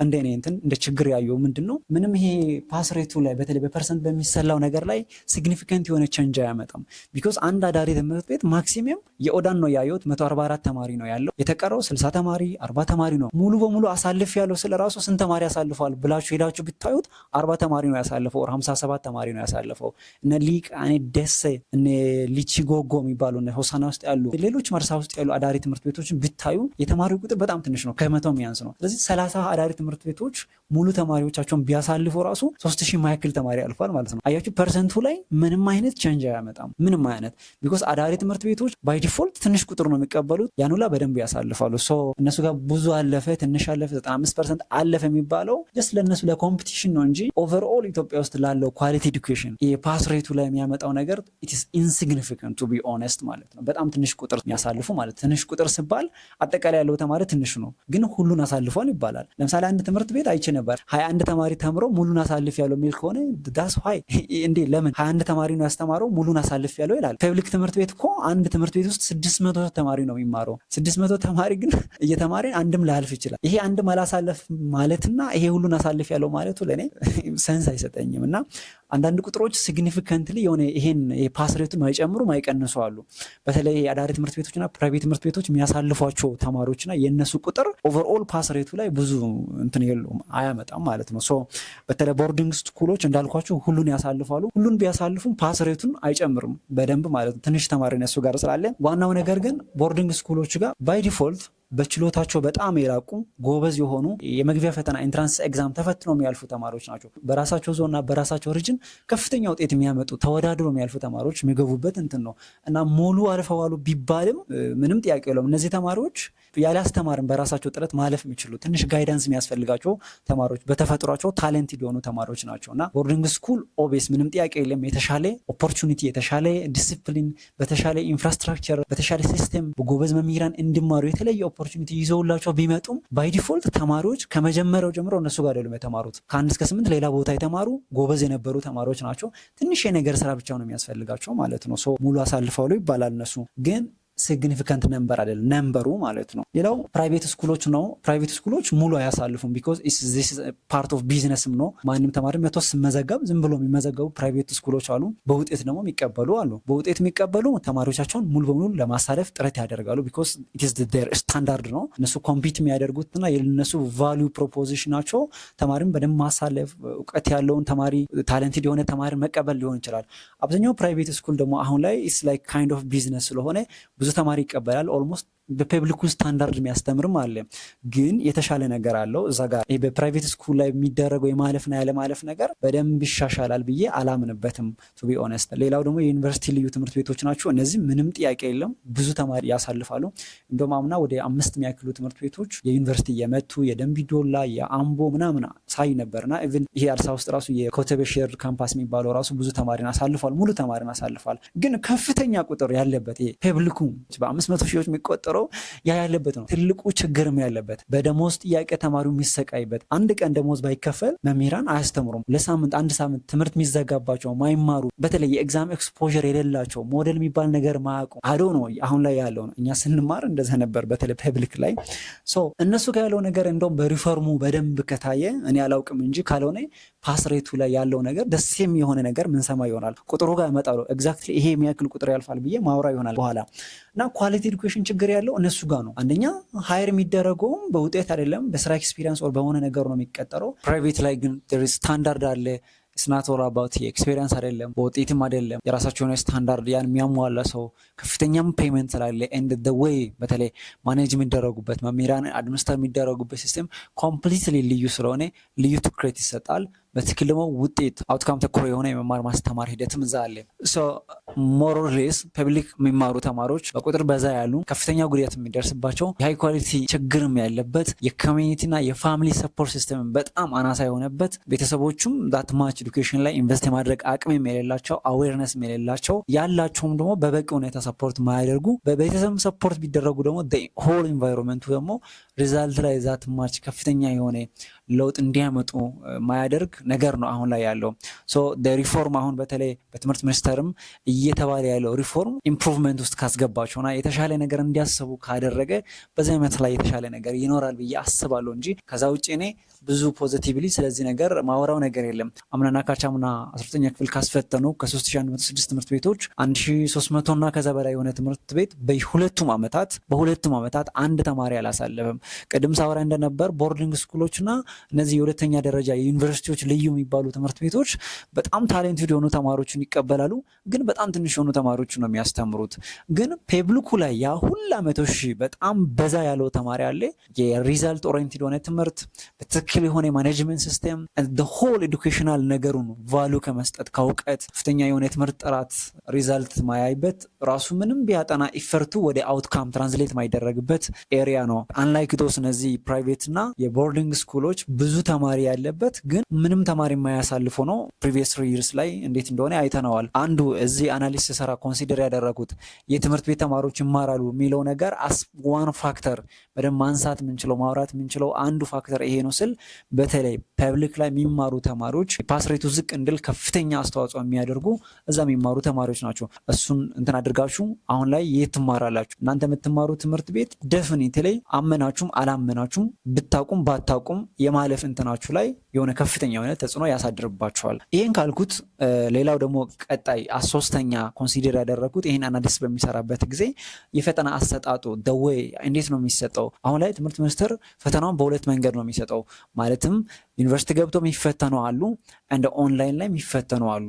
እንደ እኔ እንትን እንደ ችግር ያየው ምንድን ነው? ምንም ይሄ pass rate ቱ ላይ በተለይ በ percent በሚሰላው ነገር ላይ significant የሆነ change አያመጣም። Because አንድ አዳሪ ትምህርት ቤት maximum የኦዳን ነው ያየሁት፣ 144 ተማሪ ነው ያለው፣ የተቀረው 60 ተማሪ፣ 40 ተማሪ ነው። ሙሉ በሙሉ አሳልፍ ያለው ስለ ራሱ ስንት ተማሪ ያሳልፈዋል ብላችሁ ሄዳችሁ ብታዩት 40 ተማሪ ነው ያሳለፈው or 57 ተማሪ ነው ያሳለፈው። እነ ሊቅ እኔ ደሴ፣ እነ ሊቺ ጎጎ የሚባሉ፣ እነ ሆሳና ውስጥ ያሉ፣ ሌሎች መርሳ ውስጥ ያሉ አዳሪ ትምህርት ቤቶችን ብታዩ የተማሪው ቁጥር በጣም ትንሽ ነው፣ ከ100 የሚያንስ ነው። ስለዚህ 30 አዳሪ ትምህርት ቤቶች ሙሉ ተማሪዎቻቸውን ቢያሳልፉ ራሱ 3000 ማያክል ተማሪ ያልፋል ማለት ነው። አያችሁ፣ percent ቱ ላይ ምንም አይነት change አያመጣም። ምንም አይነት፣ because አዳሪ ትምህርት ቤቶች by default ትንሽ ቁጥር ነው የሚቀበሉት፣ ያን ሁላ በደንብ ያሳልፋሉ። So እነሱ ጋር ብዙ አለፈ፣ ትንሽ አለፈ፣ 95% አለፈ የሚባለው just ለእነሱ ለ competition ነው እንጂ overall ኢትዮጵያ ውስጥ ላለው quality education የ pass rate ቱ ላይ የሚያመጣው ነገር it's insignificant, to be honest ማለት ነው። በጣም ትንሽ ቁጥር የሚያሳልፉ ማለት፣ ትንሽ ቁጥር ሲባል አጠቃላይ ያለው ተማሪ ትንሽ ነው፣ ግን ሁሉን አሳልፏል ይባላል። ለምሳሌ አንድ ትምህርት ቤት አይቼ ነበር፣ 21 ተማሪ ተምሮ ሙሉን አሳልፍ ያለው የሚል ከሆነ that's why እንዴ ለምን 21 ተማሪ ነው ያስተማረው ሙሉን አሳልፍ ያለው ይላል። Public ትምህርት ቤት እኮ አንድ ትምህርት ቤት ውስጥ 600 ተማሪ ነው የሚማረው። 600 ተማሪ ግን እየተማረ አንድም ላያልፍ ይችላል። ይሄ አንድም አላሳለፍ ማለትና ይሄ ሁሉን አሳልፍ ያለው ማለቱ ለእኔ sense አይሰጠኝም። እና አንዳንድ ቁጥሮች significantly የሆነ ይሄን የ pass rate ቱን ማይጨምሩ ማይቀንሱ አሉ። በተለይ አዳሪ ትምህርት ቤቶችና private ትምህርት ቤቶች የሚያሳልፏቸው ተማሪዎችና የእነሱ ቁጥር overall pass rate ቱ ላይ ብዙ እንትን የለውም፣ አያመጣም ማለት ነው። So በተለይ boarding school ኦች እንዳልኳቸው ሁሉን ያሳልፋሉ። ሁሉን ቢያሳልፉም pass rate ቱን አይጨምርም በደንብ ማለት ነው። ትንሽ ተማሪ እነሱ ጋር ስላለ። ዋናው ነገር ግን boarding school ኦች ጋር by default በችሎታቸው በጣም የላቁ፣ ጎበዝ የሆኑ፣ የመግቢያ ፈተና entrance exam ተፈትነው የሚያልፉ ተማሪዎች ናቸው። በራሳቸው ዞንና በራሳቸው region ከፍተኛ ውጤት የሚያመጡ፣ ተወዳድሮ የሚያልፉ ተማሪዎች የሚገቡበት እንትን ነው። እና ሙሉ አልፈዋሉ ቢባልም ምንም ጥያቄ የለውም። እነዚህ ተማሪዎች ያለ አስተማሪም በራሳቸው ጥረት ማለፍ የሚችሉ፣ ትንሽ guidance የሚያስፈልጋቸው ተማሪዎች፣ በተፈጥሯቸው talented የሆኑ ተማሪዎች ናቸው። እና boarding school obvious ምንም ጥያቄ የለም የተሻለ opportunity፣ የተሻለ ዲሲፕሊን፣ በተሻለ infrastructure፣ በተሻለ system፣ በጎበዝ መምህራን እንዲማሩ የተለየ opportunity ይዘውላቸው ቢመጡም by default ተማሪዎች ከመጀመሪያው ጀምሮ እነሱ ጋር አይደሉም የተማሩት። ከ1 እስከ 8 ሌላ ቦታ የተማሩ ጎበዝ የነበሩ ተማሪዎች ናቸው። ትንሽ የነገር ስራ ብቻ ነው የሚያስፈልጋቸው ማለት ነው። So ሙሉ አሳልፈዋል ይባላል። እነሱ ግን significant number አይደለም number ኡ ማለት ነው። ሌላው private school ኦች ነው። Private school ኦች ሙሉ አያሳልፉም because part of business ም ነው። ማንም ተማሪ መቶ ሲመዘገብ ዝም ብሎ የሚመዘገቡ private school ኦች አሉ። በውጤት ደግሞ የሚቀበሉ አሉ። በውጤት የሚቀበሉ ተማሪዎቻቸውን ሙሉ በሙሉ ለማሳለፍ ጥረት ያደርጋሉ። Because it's their standard ነው። እነሱ compete የሚያደርጉትና የነሱ value proposition ኣቸው ተማሪም በደንብ ማሳለፍ፣ እውቀት ያለውን ተማሪ፣ talented የሆነ ተማሪ መቀበል ሊሆን ይችላል። አብዛኛው private school ደግሞ አሁን ላይ it's like kind of business ስለሆነ ብዙ ተማሪ ይቀበላል። Almost በ public ኩ standard የሚያስተምርም አለ። ግን የተሻለ ነገር አለው እዛ ጋር። ይሄ በ private school ላይ የሚደረገው የማለፍና ያለማለፍ ነገር በደንብ ይሻሻላል ብዬ አላምንበትም፣ to be honest። ሌላው ደግሞ የዩኒቨርሲቲ ልዩ ትምህርት ቤቶች ናቸው። እነዚህ ምንም ጥያቄ የለም፣ ብዙ ተማሪ ያሳልፋሉ። እንደውም አምና ወደ 5 የሚያክሉ ትምህርት ቤቶች የዩኒቨርሲቲ የመቱ፣ የደንቢዶላ፣ የአምቦ ምናምን ሳይ ነበርና even ይሄ አዲስ አበባ ውስጥ ራሱ የኮተቤ shared campus የሚባለው ራሱ ብዙ ተማሪን አሳልፏል፣ ሙሉ ተማሪን አሳልፏል። ግን ከፍተኛ ቁጥር ያለበት ይሄ public ኩ በ500 ሺዎች የሚቆጠረው ያ ያለበት ነው። ትልቁ ችግርም ያለበት በደሞዝ ጥያቄ ተማሪው የሚሰቃይበት፣ አንድ ቀን ደሞዝ ባይከፈል መምህራን አያስተምሩም። ለሳምንት አንድ ሳምንት ትምህርት የሚዘጋባቸው፣ ማይማሩ፣ በተለይ የ exam exposure የሌላቸው፣ ሞዴል የሚባል ነገር ማያውቁ አዶ ነው አሁን ላይ ያለው ነው። እኛ ስንማር እንደዛ ነበር፣ በተለይ public ላይ። So እነሱ ጋር ያለው ነገር እንደውም በሪፎርሙ በደንብ ከታየ እኔ አላውቅም እንጂ ካልሆነ pass rate ኡ ላይ ያለው ነገር ደስ የሆነ ነገር ምንሰማ ይሆናል። ቁጥሩ ጋር እመጣለሁ። Exactly ይሄ የሚያክል ቁጥር ያልፋል ብዬ ማውራ ይሆናል በኋላ። እና quality education ችግር ያለው እነሱ ጋር ነው። አንደኛ hire የሚደረገውም በውጤት አይደለም፣ በስራ experience or በሆነ ነገር ነው የሚቀጠረው። Private ላይ ግን ስታንዳርድ አለ። It's not all about experience አይደለም፣ በውጤትም አይደለም። የራሳቸው የሆነ ስታንዳርድ ያን የሚያሟላ ሰው ከፍተኛም payment ስላለ and the way በተለይ manage የሚደረጉበት፣ መምህራን administer የሚደረጉበት system completely ልዩ ስለሆነ ልዩ ትኩረት ይሰጣል። በትክክል ደግሞ ውጤት outcome ተኮር የሆነ የመማር ማስተማር ሂደትም እዛ አለ። More or less public የሚማሩ ተማሪዎች በቁጥር በዛ ያሉ፣ ከፍተኛ ጉዳት የሚደርስባቸው፣ የ high quality ችግርም ያለበት፣ የ community ና የ family support system በጣም አናሳ የሆነበት፣ ቤተሰቦቹም that much education ላይ invest የማድረግ አቅምም የሌላቸው፣ awareness የሌላቸው፣ ያላቸውም ደግሞ በበቂ ሁኔታ support ማያደርጉ፣ በቤተሰብ support ቢደረጉ ደግሞ whole environment ኡ ደግሞ result ላይ that much ከፍተኛ የሆነ ለውጥ እንዲያመጡ ማያደርግ ነገር ነው አሁን ላይ ያለው። ሪፎርም አሁን በተለይ በትምህርት ሚኒስቴርም እየተባለ ያለው reform improvement ውስጥ ካስገባቸውና የተሻለ ነገር እንዲያስቡ ካደረገ በዚህ ዓመት ላይ የተሻለ ነገር ይኖራል ብዬ አስባለሁ እንጂ ከዛ ውጭ እኔ ብዙ positively ስለዚህ ነገር ማወራው ነገር የለም። አምናና ካቻምና 12ኛ ክፍል ካስፈተኑ ከ3106 ትምህርት ቤቶች 1300 እና ከዛ በላይ የሆነ ትምህርት ቤት በሁለቱም ዓመታት አንድ ተማሪ አላሳለፈም። ቅድም ሳወራ እንደነበር boarding school ኦች እና እነዚህ የሁለተኛ ደረጃ የዩኒቨርሲቲዎች ልዩ የሚባሉ ትምህርት ቤቶች በጣም talented የሆኑ ተማሪዎችን ይቀበላሉ፣ ግን በጣም ትንሽ የሆኑ ተማሪዎችን ነው የሚያስተምሩት። ግን public ኩ ላይ ያ ሁላ 100,000 በጣም በዛ ያለው ተማሪ አለ። የ result oriented የሆነ ትምህርት፣ በትክክል የሆነ የ management system፣ whole educational ነገሩን value ከመስጠት፣ ከእውቀት፣ ከፍተኛ የሆነ የትምህርት ጥራት result ማያይበት፣ ራሱ ምንም ቢያጠና effort ኡ ወደ outcome translate ማይደረግበት area ነው። Unlike those እነዚህ private እና የ boarding school ኦች ብዙ ተማሪ ያለበት ግን ምንም ተማሪ የማያሳልፈው ነው። Previous 3 years ላይ እንዴት እንደሆነ አይተነዋል። አንዱ እዚህ analysis ስሰራ consider ያደረጉት የትምህርት ቤት ተማሪዎች ይማራሉ የሚለው ነገር as one factor በደንብ ማንሳት የምንችለው፣ ማውራት የምንችለው አንዱ factor ይሄ ነው ስል በተለይ public ላይ የሚማሩ ተማሪዎች pass rate ኡ ዝቅ እንዲል ከፍተኛ አስተዋጽኦ የሚያደርጉ እዛ የሚማሩ ተማሪዎች ናቸው። እሱን እንትን አድርጋችሁ አሁን ላይ የት ትማራላችሁ? እናንተ የምትማሩ ትምህርት ቤት definitely አመናችሁም አላመናችሁም፣ ብታቁም ባታቁም የማለፍ እንትናችሁ ላይ የሆነ ከፍተኛ የሆነ ተጽዕኖ ያሳድርባችኋል። ይህን ካልኩት ሌላው ደግሞ ቀጣይ ሶስተኛ consider ያደረግኩት ይህን analysis በሚሰራበት ጊዜ የፈተና አሰጣጡ the way እንዴት ነው የሚሰጠው? አሁን ላይ ትምህርት ሚኒስቴር ፈተናውን በሁለት መንገድ ነው የሚሰጠው። ማለትም ዩኒቨርሲቲ ገብቶ የሚፈተኑ አሉ፣ እንደ ኦንላይን ላይ የሚፈተኑ አሉ።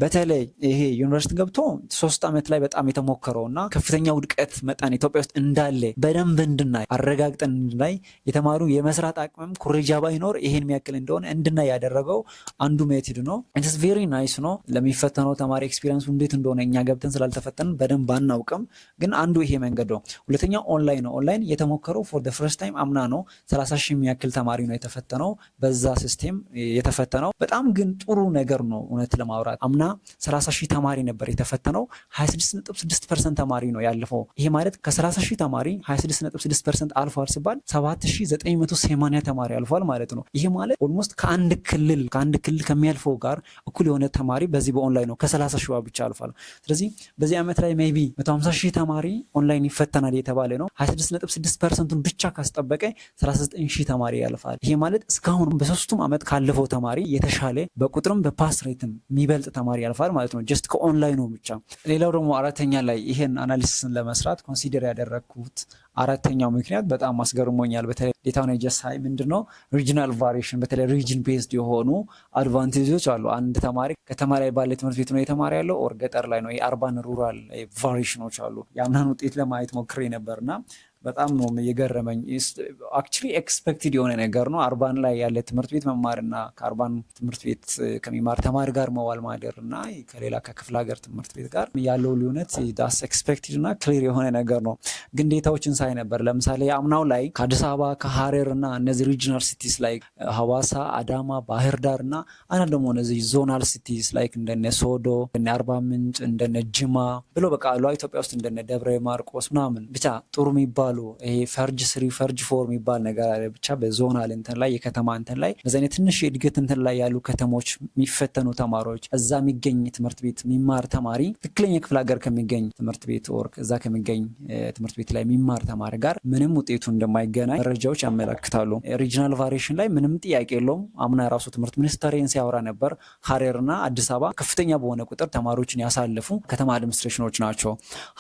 በተለይ ይሄ ዩኒቨርሲቲ ገብቶ 3 ዓመት ላይ በጣም የተሞከረው እና ከፍተኛ ውድቀት መጠን ኢትዮጵያ ውስጥ እንዳለ በደንብ እንድናይ፣ አረጋግጠን እንድናይ፣ የተማሩ የመስራት አቅምም ኩረጃ ባይኖር ይሄን የሚያክል እንደሆነ እንድናይ ያደረገው አንዱ method ነው። It's very nice ነው። ለሚፈተነው ተማሪ experience ኡ እንዴት እንደሆነ እኛ ገብተን ስላልተፈተንን በደንብ አናውቅም፣ ግን አንዱ ይሄ መንገድ ነው። ሁለተኛው ኦንላይን ነው። ኦንላይን የተሞከረው for the first time አምና ነው። 30 ሺህ የሚያክል ተማሪ ነው የተፈተነው፣ በዛ system የተፈተነው። በጣም ግን ጥሩ ነገር ነው። እውነት ለማውራት አምና 30 ሺህ ተማሪ ነበር የተፈተነው። 26.6% ተማሪ ነው ያለፈው። ይሄ ማለት ከ30 ሺህ ተማሪ 26.6% አልፏል ሲባል 7980 ተማሪ አልፏል ማለት ነው። ይሄ ማለት almost ከአንድ ክልል ከሚያልፈው ጋር እኩል የሆነ ተማሪ በዚህ በኦንላይን ነው ከ30 ሺህ ብቻ አልፏል። ስለዚህ በዚህ ዓመት ላይ maybe 150 ሺህ ተማሪ ኦንላይን ይፈተናል የተባለ ነው። 26.6% ኡን ብቻ ካስጠበቀ 39 ሺህ ተማሪ ያልፋል። ይሄ ማለት እስካሁን በሶስቱም ዓመት ካለፈው ተማሪ የተሻለ በቁጥርም በ pass rate ም የሚበልጥ ተማሪ ያልፋል ማለት ነው፣ just ከ online ኑ ብቻ። ሌላው ደግሞ አራተኛ ላይ ይሄን analysis ን ለመስራት consider ያደረግኩት አራተኛው ምክንያት በጣም አስገርሞኛል። በተለይ data ውን ጀሳይ ምንድነው regional variation፣ በተለይ region based የሆኑ advantage ኦች አሉ። አንድ ተማሪ ከተማ ላይ ባለ ትምህርት ቤት ነው የተማሪ ያለው or ገጠር ላይ ነው፣ የ urban rural variation ኦች አሉ። የአምናን ውጤት ለማየት ሞክሬ ነበር እና በጣም ነው የገረመኝ። Actually expected የሆነ ነገር ነው። Urban ላይ ያለ ትምህርት ቤት መማርና ከ urban ትምህርት ቤት ከሚማር ተማሪ ጋር መዋል ማደር እና ከሌላ ከክፍለ ሀገር ትምህርት ቤት ጋር ያለው ልዩነት that's expected እና clear የሆነ ነገር ነው። ግን data ዎችን ሳይ ነበር። ለምሳሌ አምናው ላይ ከአዲስ አበባ፣ ከሀረር እና እነዚህ regional cities like ሀዋሳ፣ አዳማ፣ ባህር ዳር እና አንዳንድ ደግሞ እነዚህ zonal cities like እንደነ ሶዶ፣ እንደነ አርባ ምንጭ፣ እንደነ ጅማ ብሎ በቃ አሉ ኢትዮጵያ ውስጥ እንደነ ደብረ ማርቆስ ምናምን ብቻ ጥሩ የሚባሉ ይሄ ፈርጅ 3፣ ፈርጅ 4 የሚባል ነገር አለ። ብቻ በ zonal እንትን ላይ፣ የከተማ እንትን ላይ፣ በዛ አይነት ትንሽ የእድገት እንትን ላይ ያሉ ከተሞች የሚፈተኑ ተማሪዎች፣ እዛ የሚገኝ ትምህርት ቤት የሚማር ተማሪ ትክክለኛ ክፍለ ሀገር ከሚገኝ ትምህርት ቤት or እዛ ከሚገኝ ትምህርት ቤት ላይ የሚማር ተማሪ ጋር ምንም ውጤቱ እንደማይገናኝ መረጃዎች ያመለክታሉ። Regional variation ላይ ምንም ጥያቄ የለውም። አምና የራሱ ትምህርት ሚኒስተሬን ሲያወራ ነበር። ሀረርና አዲስ አበባ ከፍተኛ በሆነ ቁጥር ተማሪዎችን ያሳለፉ ከተማ administration ኖች ናቸው።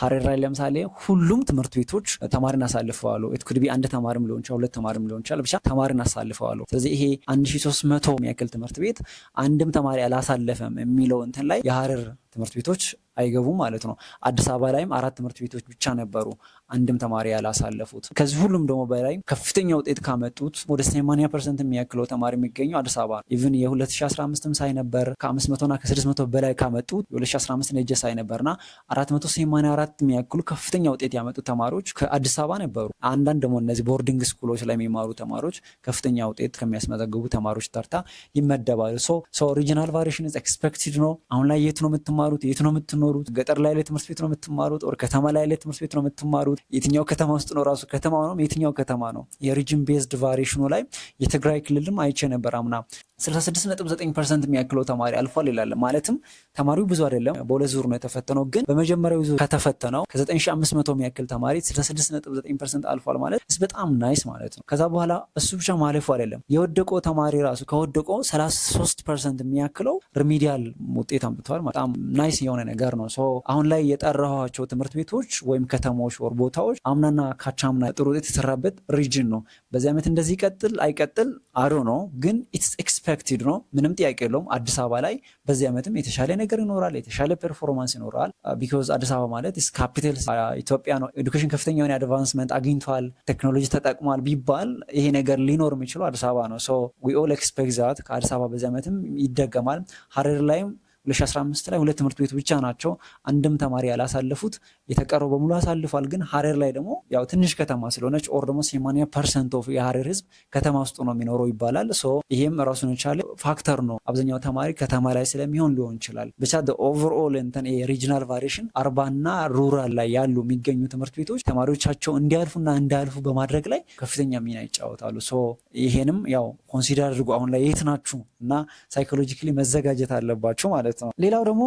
ሀረር ላይ ለምሳሌ ሁሉም ትምህርት ቤቶች ተማሪን አሳልፈዋሉ። It could be አንድ ተማሪም ሊሆን ይችላል፣ ሁለት ተማሪም ሊሆን ይችላል። ብቻ ተማሪን አሳልፈዋሉ። ስለዚህ ይሄ 1300 የሚያክል ትምህርት ቤት አንድም ተማሪ አላሳለፈም የሚለው እንትን ላይ የሀረር ትምህርት ቤቶች አይገቡም ማለት ነው። አዲስ አበባ ላይም አራት ትምህርት ቤቶች ብቻ ነበሩ አንድም ተማሪ ያላሳለፉት። ከዚህ ሁሉም ደግሞ በላይ ከፍተኛ ውጤት ካመጡት ወደ 80% የሚያክለው ተማሪ የሚገኘው አዲስ አበባ ነው። Even የ2015ም ሳይ ነበር፣ ከ500 እና ከ600 በላይ ካመጡት የ2015 ነጀ ሳይ ነበርና 484 የሚያክሉ ከፍተኛ ውጤት ያመጡት ተማሪዎች ከአዲስ አበባ ነበሩ። አንዳንድ ደግሞ እነዚህ boarding school ኦች ላይ የሚማሩ ተማሪዎች ከፍተኛ ውጤት ከሚያስመዘግቡ ተማሪዎች ተርታ ይመደባሉ። So regional variation expected ነው። አሁን ላይ የት ነው የምትማሩት? የት ነው የምትኖሩት? ገጠር ላይ ያለ ትምህርት ቤት ነው የምትማሩት? Or ከተማ ላይ ያለ ትምህርት ቤት ነው የምትማሩት? የትኛው ከተማ ውስጥ ነው? ራሱ ከተማ ነው? የትኛው ከተማ ነው? የ region based variation ኑ ላይ የትግራይ ክልልም አይቼ ነበር፣ አምና 66.9% የሚያክለው ተማሪ አልፏል ይላል። ማለትም ተማሪው ብዙ አይደለም፣ በሁለት ዙር ነው የተፈተነው። ግን በመጀመሪያው ዙር ከተፈተነው ከ9500 የሚያክል ተማሪ 66.9% አልፏል ማለት በጣም nice ማለት ነው። ከዛ በኋላ እሱ ብቻ ማለፉ አይደለም፣ የወደቀው ተማሪ ራሱ ከወደቀው 33% የሚያክለው remedial ውጤት አምጥተዋል። በጣም nice የሆነ ነገር ነው። አሁን ላይ የጠራኋቸው ትምህርት ቤቶች ወይም ከተሞች or ቦታዎች አምናና ካቻምና ጥሩ ውጤት የተሰራበት region ነው። በዚህ ዓመት እንደዚህ ይቀጥል አይቀጥል I don't know፣ ግን it's expected ነው። ምንም ጥያቄ የለውም። አዲስ አበባ ላይ በዚህ ዓመትም የተሻለ ነገር ይኖራል፣ የተሻለ performance ይኖራል። Because አዲስ አበባ ማለት ካፒታል ኢትዮጵያ ነው። Education ከፍተኛ የሆነ advancement አግኝቷል፣ ቴክኖሎጂ ተጠቅሟል ቢባል ይሄ ነገር ሊኖር የሚችለው አዲስ አበባ ነው። So we all expect that ከአዲስ አበባ በዚህ ዓመትም ይደገማል። ሀረር ላይም 2015 ላይ ሁለት ትምህርት ቤት ብቻ ናቸው አንድም ተማሪ ያላሳለፉት፣ የተቀረው በሙሉ አሳልፏል። ግን ሀረር ላይ ደግሞ ያው ትንሽ ከተማ ስለሆነች or ደግሞ 80% of የሀረር ህዝብ ከተማ ውስጥ ነው የሚኖረው ይባላል። So ይሄም ራሱን የቻለ factor ነው። አብዛኛው ተማሪ ከተማ ላይ ስለሚሆን ሊሆን ይችላል። ብቻ overall እንትን regional variation urban ና rural ላይ ያሉ የሚገኙ ትምህርት ቤቶች ተማሪዎቻቸው እንዲያልፉና እንዳያልፉ በማድረግ ላይ ከፍተኛ ሚና ይጫወታሉ። So ይሄንም ያው consider አድርጉ። አሁን ላይ የት ናችሁ እና psychologically መዘጋጀት አለባችሁ ማለት ነው። ሌላው ደግሞ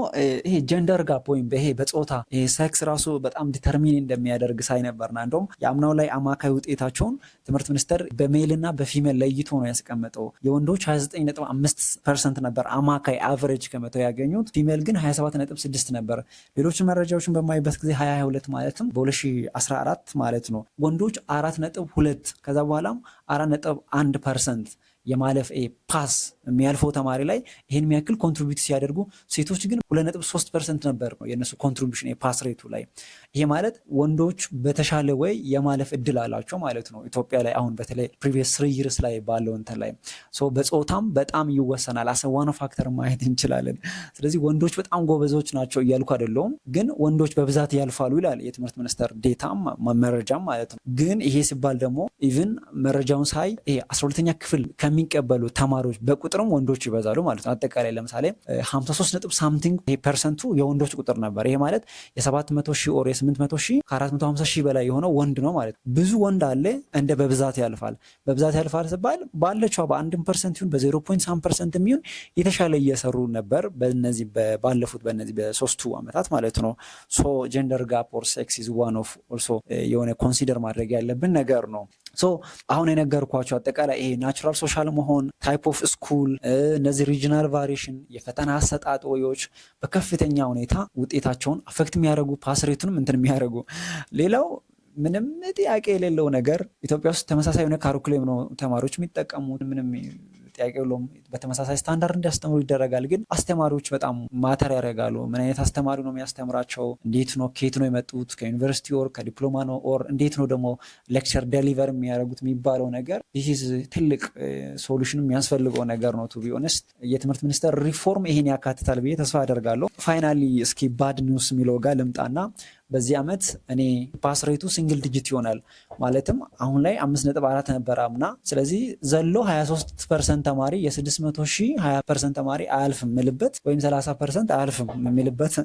ይሄ gender gap ወይም ይሄ በጾታ ይሄ sex ራሱ በጣም determine እንደሚያደርግ ሳይ ነበርና እንደውም የአምናው ላይ አማካይ ውጤታቸውን ትምህርት ሚኒስቴር በ male እና በ female ለይቶ ነው ያስቀመጠው። የወንዶች 29.5% ነበር አማካይ average ከመቶ ያገኙት፣ female ግን 27.6 ነበር። ሌሎች መረጃዎችን በማይበት ጊዜ 2022 ማለትም በ2014 ማለት ነው፣ ወንዶች 4.2 ከዛ በኋላም 4.1% የማለፍ pass የሚያልፈው ተማሪ ላይ ይሄን የሚያክል contribute ሲያደርጉ ሴቶች ግን 2.3% ነበር የእነሱ contribution የ pass rate ኡ ላይ። ይሄ ማለት ወንዶች በተሻለ ወይ የማለፍ እድል አላቸው ማለት ነው። ኢትዮጵያ ላይ አሁን በተለይ previous 3 years ላይ ባለው እንትን ላይ በጾታም በጣም ይወሰናል። As one factor ማየት እንችላለን። ስለዚህ ወንዶች በጣም ጎበዞች ናቸው እያልኩ አይደለሁም፣ ግን ወንዶች በብዛት ያልፋሉ ይላል የትምህርት ሚኒስቴር data ም መረጃም ማለት ነው። ግን ይሄ ሲባል ደግሞ even መረጃውን ሳይ ይሄ 12ኛ ክፍል ከሚቀበሉ ተማሪዎች በቁጥርም ወንዶች ይበዛሉ ማለት ነው። አጠቃላይ ለምሳሌ 53 ነጥብ something percent ኡ የወንዶች ቁጥር ነበር። ይሄ ማለት የ700 ሺህ or የ800 ሺህ ከ450 ሺህ በላይ የሆነው ወንድ ነው ማለት ነው። ብዙ ወንድ አለ እንደ በብዛት ያልፋል። በብዛት ያልፋል ሲባል ባለችው በ1% ይሁን በ zero point some percent የሚሆን የተሻለ እየሰሩ ነበር በነዚህ ባለፉት በነዚህ በሶስቱ ዓመታት ማለት ነው። So gender gap or sex is one of also የሆነ consider ማድረግ ያለብን ነገር ነው። So አሁን የነገርኳቸው አጠቃላይ ይሄ natural social መሆን፣ type of school፣ እነዚህ regional variation፣ የፈተና አሰጣጥ ወዮች በከፍተኛ ሁኔታ ውጤታቸውን affect የሚያደርጉ፣ pass rate ኡንም እንትን የሚያደርጉ። ሌላው ምንም ጥያቄ የሌለው ነገር ኢትዮጵያ ውስጥ ተመሳሳይ የሆነ curriculum ነው ተማሪዎች የሚጠቀሙት። ምንም ጥያቄ የለውም። በተመሳሳይ ስታንዳርድ እንዲያስተምሩ ይደረጋል። ግን አስተማሪዎች በጣም matter ያደርጋሉ። ምን አይነት አስተማሪ ነው የሚያስተምራቸው? እንዴት ነው፣ ከየት ነው የመጡት? ከዩኒቨርሲቲ or ከዲፕሎማ ነው or እንዴት ነው ደግሞ lecture deliver የሚያደርጉት የሚባለው ነገር this ትልቅ solution የሚያስፈልገው ነገር ነው። To be honest የትምህርት ሚኒስቴር ሪፎርም ይሄን ያካትታል ብዬ ተስፋ አደርጋለሁ። Finally እስኪ bad news የሚለው ጋር ልምጣና በዚህ ዓመት እኔ pass rate ኡ single digit ይሆናል። ማለትም አሁን ላይ 5.4 ነበር አምና። ስለዚህ ዘሎ 23% ተማሪ፣ የ600 ሺህ 20% ተማሪ አያልፍም የምልበት ወይም 30% አያልፍም የሚልበት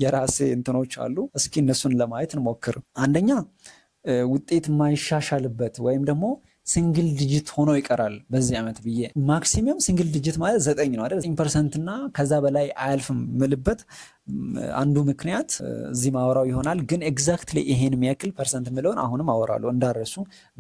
የራሴ እንትኖች አሉ። እስኪ እነሱን ለማየት እንሞክር። አንደኛ ውጤት የማይሻሻልበት ወይም ደግሞ single digit ሆኖ ይቀራል በዚህ ዓመት ብዬ፣ maximum single digit ማለት 9 ነው አይደል? 9% እና ከዛ በላይ አያልፍም ምልበት አንዱ ምክንያት እዚህ ማወራው ይሆናል። ግን exactly ይሄን የሚያክል percent ምለውን አሁንም አወራለሁ እንዳረሱ።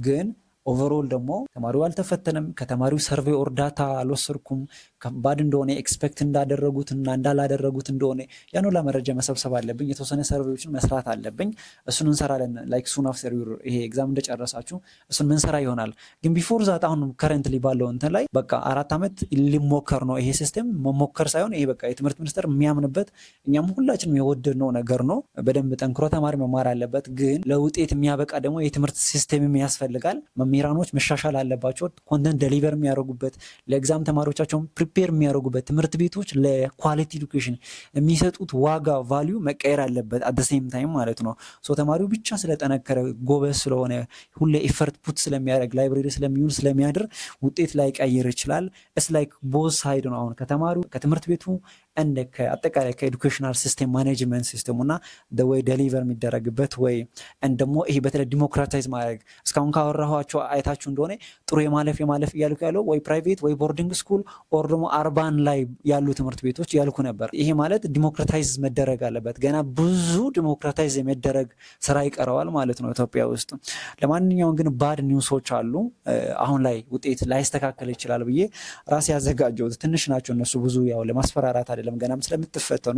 ግን overall ደግሞ ተማሪው አልተፈተነም፣ ከተማሪው survey or data አልወሰድኩም፣ ከባድ እንደሆነ expect እንዳደረጉት እና እንዳላደረጉት እንደሆነ ያን ሁላ መረጃ መሰብሰብ አለብኝ። የተወሰነ survey ዎችን መስራት አለብኝ። እሱን እንሰራለን። Like soon after ይሄ exam እንደጨረሳችሁ እሱን ምንሰራ ይሆናል። ግን before that አሁን currently ባለው እንትን ላይ በቃ 4 ዓመት ሊሞከር ነው ይሄ system። መሞከር ሳይሆን ይሄ በቃ የትምህርት ሚኒስቴር የሚያምንበት፣ እኛም ሁላችንም የወደድነው ነገር ነው። በደንብ ጠንክሮ ተማሪ መማር አለበት። ግን ለውጤት የሚያበቃ ደግሞ የትምህርት system ያስፈልጋል። መምህራኖች መሻሻል አለባቸው። Content deliver የሚያደርጉበት፣ ለ exam ተማሪዎቻቸውን prepare የሚያደርጉበት፣ ትምህርት ቤቶች ለ quality education የሚሰጡት ዋጋ value መቀየር አለበት at same time ማለት ነው። So ተማሪው ብቻ ስለጠነከረ፣ ጎበዝ ስለሆነ፣ ሁሌ effort put ስለሚያደርግ፣ library ስለሚውል ስለሚያድር ውጤት ላይቀይር ይችላል። It's like both side ነው። አሁን ከተማሪው፣ ከትምህርት ቤቱ፣ እንደ አጠቃላይ ከ educational system management system ኡ እና ወይ deliver የሚደረግበት ወይ ደግሞ ይሄ በተለይ democratize ማድረግ። እስካሁን ካወራኋቸው አይታችሁ እንደሆነ ጥሩ የማለፍ የማለፍ እያልኩ ያለው ወይ private ወይ boarding school or ደግሞ urban ላይ ያሉ ትምህርት ቤቶች ያልኩ ነበር። ይሄ ማለት democratize መደረግ አለበት። ገና ብዙ democratize የመደረግ ስራ ይቀረዋል ማለት ነው ኢትዮጵያ ውስጥ። ለማንኛውም ግን bad news ኦች አሉ። አሁን ላይ ውጤት ላይስተካከል ይችላል ብዬ ራሴ ያዘጋጀሁት ትንሽ ናቸው እነሱ፣ ብዙ ያው ለማስፈራራት አይደለም፣ ገናም ስለምትፈተኑ።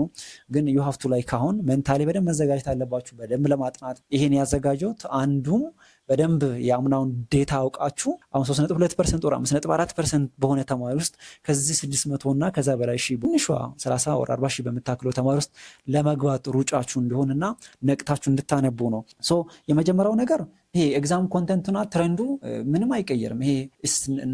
ግን you have to like አሁን mentally በደንብ መዘጋጀት አለባችሁ በደንብ ለማጥናት። ይሄን ያዘጋጀሁት አንዱም በደንብ የአምናውን data አውቃችሁ አሁን 3.2% or 5.4% በሆነ ተማሪ ውስጥ ከዚህ 600 እና ከዛ በላይ ሺህ፣ ትንሿ 30 or 40 ሺህ በምታክለው ተማሪ ውስጥ ለመግባት ሩጫችሁ እንዲሆንና ነቅታችሁ እንድታነቡ ነው። So የመጀመሪያው ነገር ይሄ exam content ኡና trend ኡ ምንም አይቀየርም። ይሄ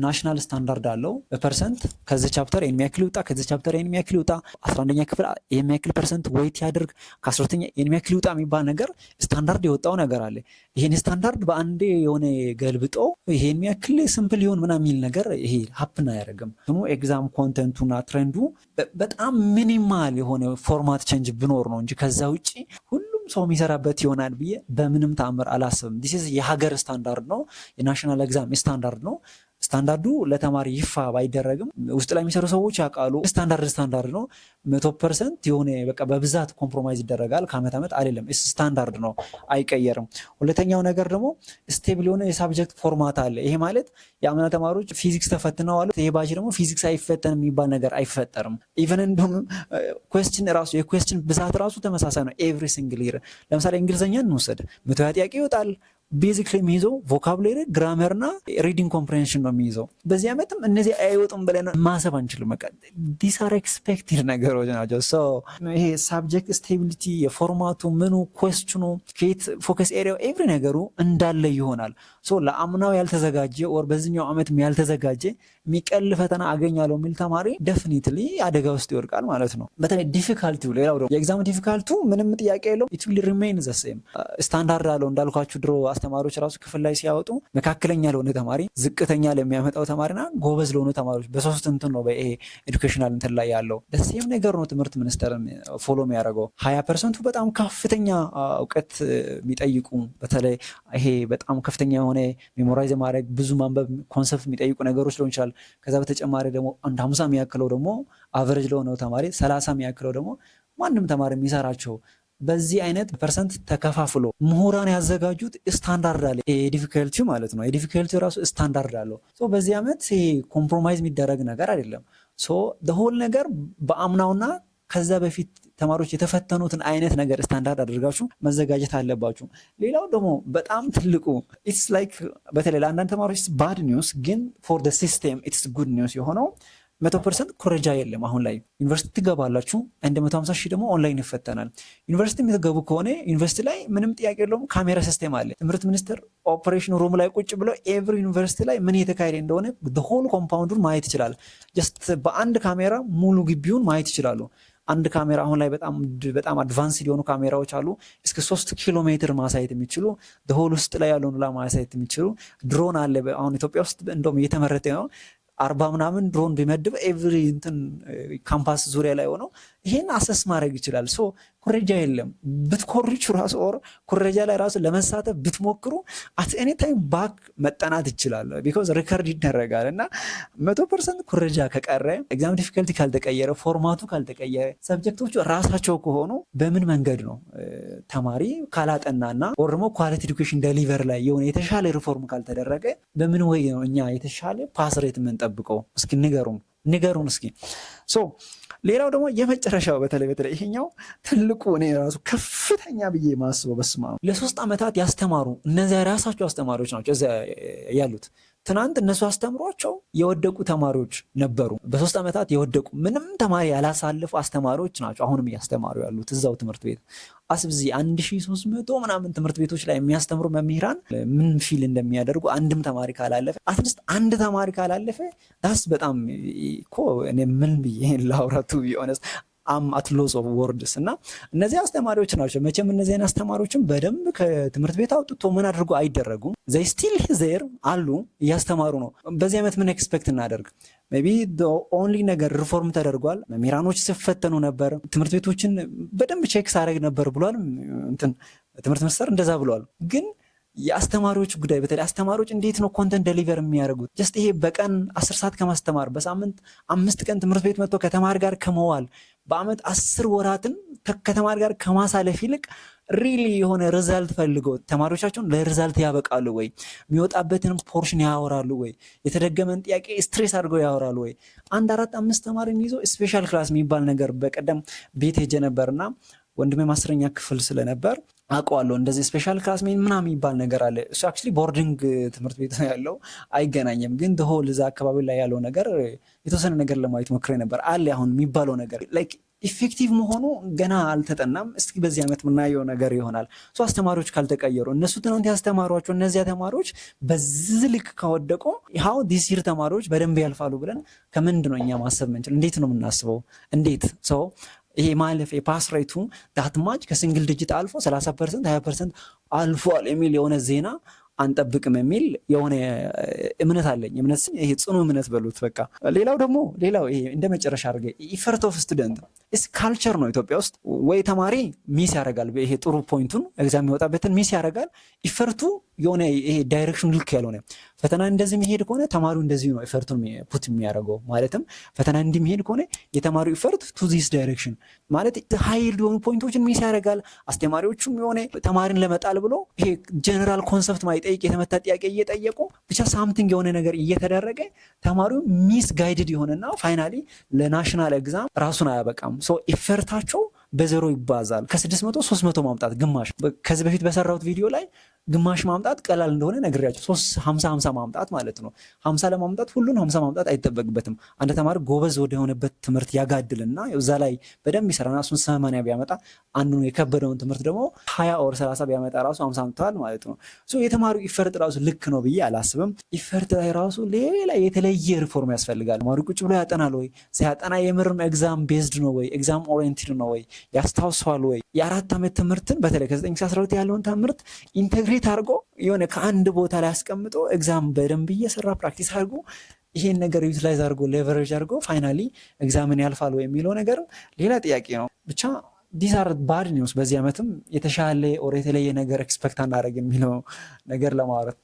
national standard አለው፣ በ percent ከዚህ chapter የሚያክል ይውጣ፣ ከዚህ chapter የሚያክል ይውጣ፣ 11ኛ ክፍል የሚያክል percent weight ያድርግ፣ ከ12ኛ የሚያክል ይውጣ የሚባል ነገር ስታንዳርድ የወጣው ነገር አለ። ይሄን ስታንዳርድ በአንዴ የሆነ ገልብጦ ይሄን የሚያክል simple ይሆን ምናምን የሚል ነገር ይሄ happen አያደርግም። Exam content ኡና trend ኡ በጣም minimal የሆነ format change ብኖር ነው እንጂ ከዛ ውጭ ሁሉም ሰው የሚሰራበት ይሆናል ብዬ በምንም ተአምር አላስብም። This የሀገር ስታንዳርድ ነው፣ የ national exam standard ነው። ስታንዳርዱ ለተማሪ ይፋ ባይደረግም ውስጥ ላይ የሚሰሩ ሰዎች ያውቃሉ። Standard standard ነው። 100% የሆነ በቃ በብዛት compromise ይደረጋል ከአመት ዓመት አይደለም። ስታንዳርድ ነው፣ አይቀየርም። ሁለተኛው ነገር ደግሞ stable የሆነ የ subject format አለ። ይሄ ማለት የአምና ተማሪዎች ፊዚክስ ተፈትነዋል፣ ይሄ batch ደግሞ ፊዚክስ አይፈተንም የሚባል ነገር አይፈጠርም። Even እንደውም question ራሱ፣ የ question ብዛት ራሱ ተመሳሳይ ነው every single year። ለምሳሌ እንግሊዝኛ እንውሰድ፣ 120 ጥያቄ ይወጣል። Basically የሚይዘው vocabulary፣ grammar እና reading comprehension ነው የሚይዘው። በዚህ ዓመትም እነዚህ አይወጡም ብለን ማሰብ አንችልም። በቃ these are expected ነገሮች ናቸው። ይሄ subject stability የ format ኡ፣ ምኑ፣ question ኑ፣ ከየት focus area ው፣ every ነገሩ እንዳለ ይሆናል። So ለአምናው ያልተዘጋጀ or በዚህኛው ዓመትም ያልተዘጋጀ፣ የሚቀል ፈተና አገኛለሁ የሚል ተማሪ definitely አደጋ ውስጥ ይወድቃል ማለት ነው። በተለይ difficulty ው፣ ሌላው ደግሞ የ exam difficulty ው ምንም ጥያቄ የለውም። It will remain the same። Standard አለው እንዳልኳችሁ። ድሮ አስተማሪዎች ራሱ ክፍል ላይ ሲያወጡ መካከለኛ ለሆነ ተማሪ፣ ዝቅተኛ ለሚያመጣው ተማሪና ጎበዝ ለሆኑ ተማሪዎች በሶስት እንትን ነው በይሄ educational እንትን ላይ ያለው። Same ነገር ነው ትምህርት ሚኒስቴር follow የሚያደርገው። 20% ኡ በጣም ከፍተኛ እውቀት የሚጠይቁ፣ በተለይ ይሄ በጣም ከፍተኛ የሆነ memorize ማድረግ፣ ብዙ ማንበብ፣ concept የሚጠይቁ ነገሮች ሊሆን ይችላል። ከዛ በተጨማሪ ደግሞ አንድ 50 የሚያክለው ደግሞ average ለሆነው ተማሪ፣ 30 የሚያክለው ደግሞ ማንም ተማሪ የሚሰራቸው፣ በዚህ አይነት percent ተከፋፍሎ ምሁራን ያዘጋጁት ስታንዳርድ አለ። የ difficulty ማለት ነው። የ difficulty ራሱ ስታንዳርድ አለው። በዚህ ዓመት ይሄ compromise የሚደረግ ነገር አይደለም። Whole ነገር በአምናውና ከዛ በፊት ተማሪዎች የተፈተኑትን አይነት ነገር ስታንዳርድ አድርጋችሁ መዘጋጀት አለባችሁ። ሌላው ደግሞ በጣም ትልቁ it's like በተለይ ለአንዳንድ ተማሪዎች bad news ግን for the system it's good news የሆነው 100% ኩረጃ የለም። አሁን ላይ ዩኒቨርሲቲ ትገባላችሁ፣ እንደ 150,000 ደግሞ ኦንላይን ይፈተናል። ዩኒቨርሲቲ የምትገቡ ከሆነ ዩኒቨርሲቲ ላይ ምንም ጥያቄ የለውም፣ ካሜራ system አለ። ትምህርት ሚኒስቴር operation room ላይ ቁጭ ብለው every ዩኒቨርሲቲ ላይ ምን እየተካሄደ እንደሆነ whole compound ኡን ማየት ይችላል። Just በአንድ ካሜራ ሙሉ ግቢውን ማየት ይችላሉ። አንድ ካሜራ አሁን ላይ በጣም በጣም advanced የሆኑ ካሜራዎች አሉ። እስከ 3 ኪሎ ሜትር ማሳየት የሚችሉ፣ whole ውስጥ ላይ ያለውን ላ ማሳየት የሚችሉ ድሮን አለ። አሁን ኢትዮጵያ ውስጥ እንደውም እየተመረተ ነው። 40 ምናምን ድሮን ቢመድብ every እንትን ካምፓስ ዙሪያ ላይ ሆነው ይሄን assess ማድረግ ይችላል። So ኩረጃ የለም። ብትኮርጁ ራሱ or ኩረጃ ላይ ራሱ ለመሳተፍ ብትሞክሩ at any time back መጠናት ይችላል። Because record ይደረጋል። እና 100% ኩረጃ ከቀረ፣ exam difficulty ካልተቀየረ፣ format ኡ ካልተቀየረ፣ subject ኦቹ ራሳቸው ከሆኑ በምን መንገድ ነው ተማሪ ካላጠናና or ደግሞ quality education deliver ላይ የሆነ የተሻለ ሪፎርም ካልተደረገ በምን way ነው እኛ የተሻለ pass rate የምንጠብቀው? እስኪ ንገሩን፣ ንገሩን እስኪ። So ሌላው ደግሞ የመጨረሻው በተለይ በተለይ ይሄኛው ትልቁ እኔ ራሱ ከፍተኛ ብዬ ማስበው፣ በስማ ለ3 ዓመታት ያስተማሩ እነዚያ ራሳቸው አስተማሪዎች ናቸው እዚያ ያሉት። ትናንት እነሱ አስተምሯቸው የወደቁ ተማሪዎች ነበሩ። በ3 ዓመታት የወደቁ፣ ምንም ተማሪ ያላሳለፉ አስተማሪዎች ናቸው አሁንም እያስተማሩ ያሉት እዛው ትምህርት ቤት። አስብ፣ እዚህ 1300 ምናምን ትምህርት ቤቶች ላይ የሚያስተምሩ መምህራን ምን feel እንደሚያደርጉ አንድም ተማሪ ካላለፈ፣ at least አንድ ተማሪ ካላለፈ that's በጣም እኮ እኔ ምን ብዬ ላውራ? To be honest, I'm at loss of words። እና እነዚህ አስተማሪዎች ናቸው። መቼም እነዚህን አስተማሪዎችን በደንብ ከትምህርት ቤት አውጥቶ ምን አድርጎ አይደረጉም። They still there አሉ፣ እያስተማሩ ነው። በዚህ ዓመት ምን expect እናደርግ? Maybe only ነገር ሪፎርም ተደርጓል። መምህራኖች ሲፈተኑ ነበር። ትምህርት ቤቶችን በደንብ check ሳደርግ ነበር ብሏል። እንትን ትምህርት ሚኒስቴር እንደዛ ብሏል። ግን የአስተማሪዎች ጉዳይ፣ በተለይ አስተማሪዎች እንዴት ነው content deliver የሚያደርጉት? Just ይሄ በቀን 10 ሰዓት ከማስተማር፣ በሳምንት 5 ቀን ትምህርት ቤት መጥቶ ከተማሪ ጋር ከመዋል፣ በአመት 10 ወራትን ከተማሪ ጋር ከማሳለፍ ይልቅ really የሆነ result ፈልገው ተማሪዎቻቸውን ለ result ያበቃሉ ወይ? የሚወጣበትን portion ያወራሉ ወይ? የተደገመን ጥያቄ stress አድርገው ያወራሉ ወይ? አንድ አራት አምስት ተማሪን ይዞ special class የሚባል ነገር በቀደም ቤት ሄጄ ነበርና ወንድሜ 10ኛ ክፍል ስለነበር አውቀዋለሁ። እንደዚህ special class ምናምን የሚባል ነገር አለ። እሱ actually boarding ትምህርት ቤት ነው ያለው፣ አይገናኝም። ግን whole እዛ አካባቢ ላይ ያለው ነገር የተወሰነ ነገር ለማየት ሞክሬ ነበር። አለ አሁን የሚባለው ነገር like effective መሆኑ ገና አልተጠናም። እስኪ በዚህ ዓመት የምናየው ነገር ይሆናል። So አስተማሪዎች ካልተቀየሩ፣ እነሱ ትናንት ያስተማሯቸው እነዚያ ተማሪዎች በዚህ ልክ ከወደቁ how this year ተማሪዎች በደንብ ያልፋሉ ብለን ከምንድን ነው እኛ ማሰብ ምንችል? እንዴት ነው የምናስበው? እንዴት so ይሄ ማለፍ የ pass rate ኡ that much ከ single digit አልፎ 30%፣ 20% አልፏል የሚል የሆነ ዜና አንጠብቅም የሚል የሆነ እምነት አለኝ። እምነት፣ ይሄ ጽኑ እምነት በሉት በቃ። ሌላው ደግሞ ሌላው ይሄ እንደ መጨረሻ አድርገ effort of student culture ነው ኢትዮጵያ ውስጥ። ወይ ተማሪ miss ያደርጋል፣ ይሄ ጥሩ point ኡን exam የሚወጣበትን miss ያደርጋል። Effort ኡ የሆነ ይሄ direction ልክ ያልሆነ፣ ፈተና እንደዚህ የሚሄድ ከሆነ ተማሪው እንደዚህ ነው effort ኡን put የሚያደርገው። ማለትም ፈተና እንዲህ የሚሄድ ከሆነ የተማሪው effort to this direction ማለት high የሆኑ point ኦችን miss ያደርጋል። አስተማሪዎቹም የሆነ ተማሪን ለመጣል ብሎ ይሄ general concept ማይጠይቅ የተመታ ጥያቄ እየጠየቁ፣ ብቻ something የሆነ ነገር እየተደረገ ተማሪው misguided የሆነና finally ለ national exam ራሱን አያበቃም። So effort ኣቸው በዜሮ ይባዛል። ከ600 300 ማምጣት፣ ግማሽ፣ ከዚህ በፊት በሰራሁት ቪዲዮ ላይ ግማሽ ማምጣት ቀላል እንደሆነ ነግሬያቸው፣ ሶስት 50 50 ማምጣት ማለት ነው። 50 ለማምጣት ሁሉን 50 ማምጣት አይጠበቅበትም። አንድ ተማሪ ጎበዝ ወደሆነበት ትምህርት ያጋድልና እዛ ላይ በደንብ ይሰራና እሱን 80 ቢያመጣ፣ አንዱን የከበደውን ትምህርት ደግሞ 20 or 30 ቢያመጣ ራሱ 50 አምጥተዋል ማለት ነው። የተማሪው effort ራሱ ልክ ነው ብዬ አላስብም። Effort ላይ ራሱ ሌላ የተለየ ሪፎርም ያስፈልጋል። ተማሪ ቁጭ ብሎ ያጠናል ወይ? ሲያጠና የምርም exam based ነው ወይ? Exam oriented ነው ወይ? ያስታውሰዋል ወይ? የ4 ዓመት ትምህርትን፣ በተለይ ከ9 እስከ 12 ያለውን ትምህርት integrate አድርጎ የሆነ ከአንድ ቦታ ላይ አስቀምጦ exam በደንብ እየሰራ practice አድርጎ ይሄን ነገር utilize አድርጎ leverage አድርጎ finally exam ን ያልፋል ወይ የሚለው ነገር ሌላ ጥያቄ ነው። ብቻ these are bad news። በዚህ ዓመትም የተሻለ or የተለየ ነገር expect አናደርግ የሚለው ነገር ለማውራት።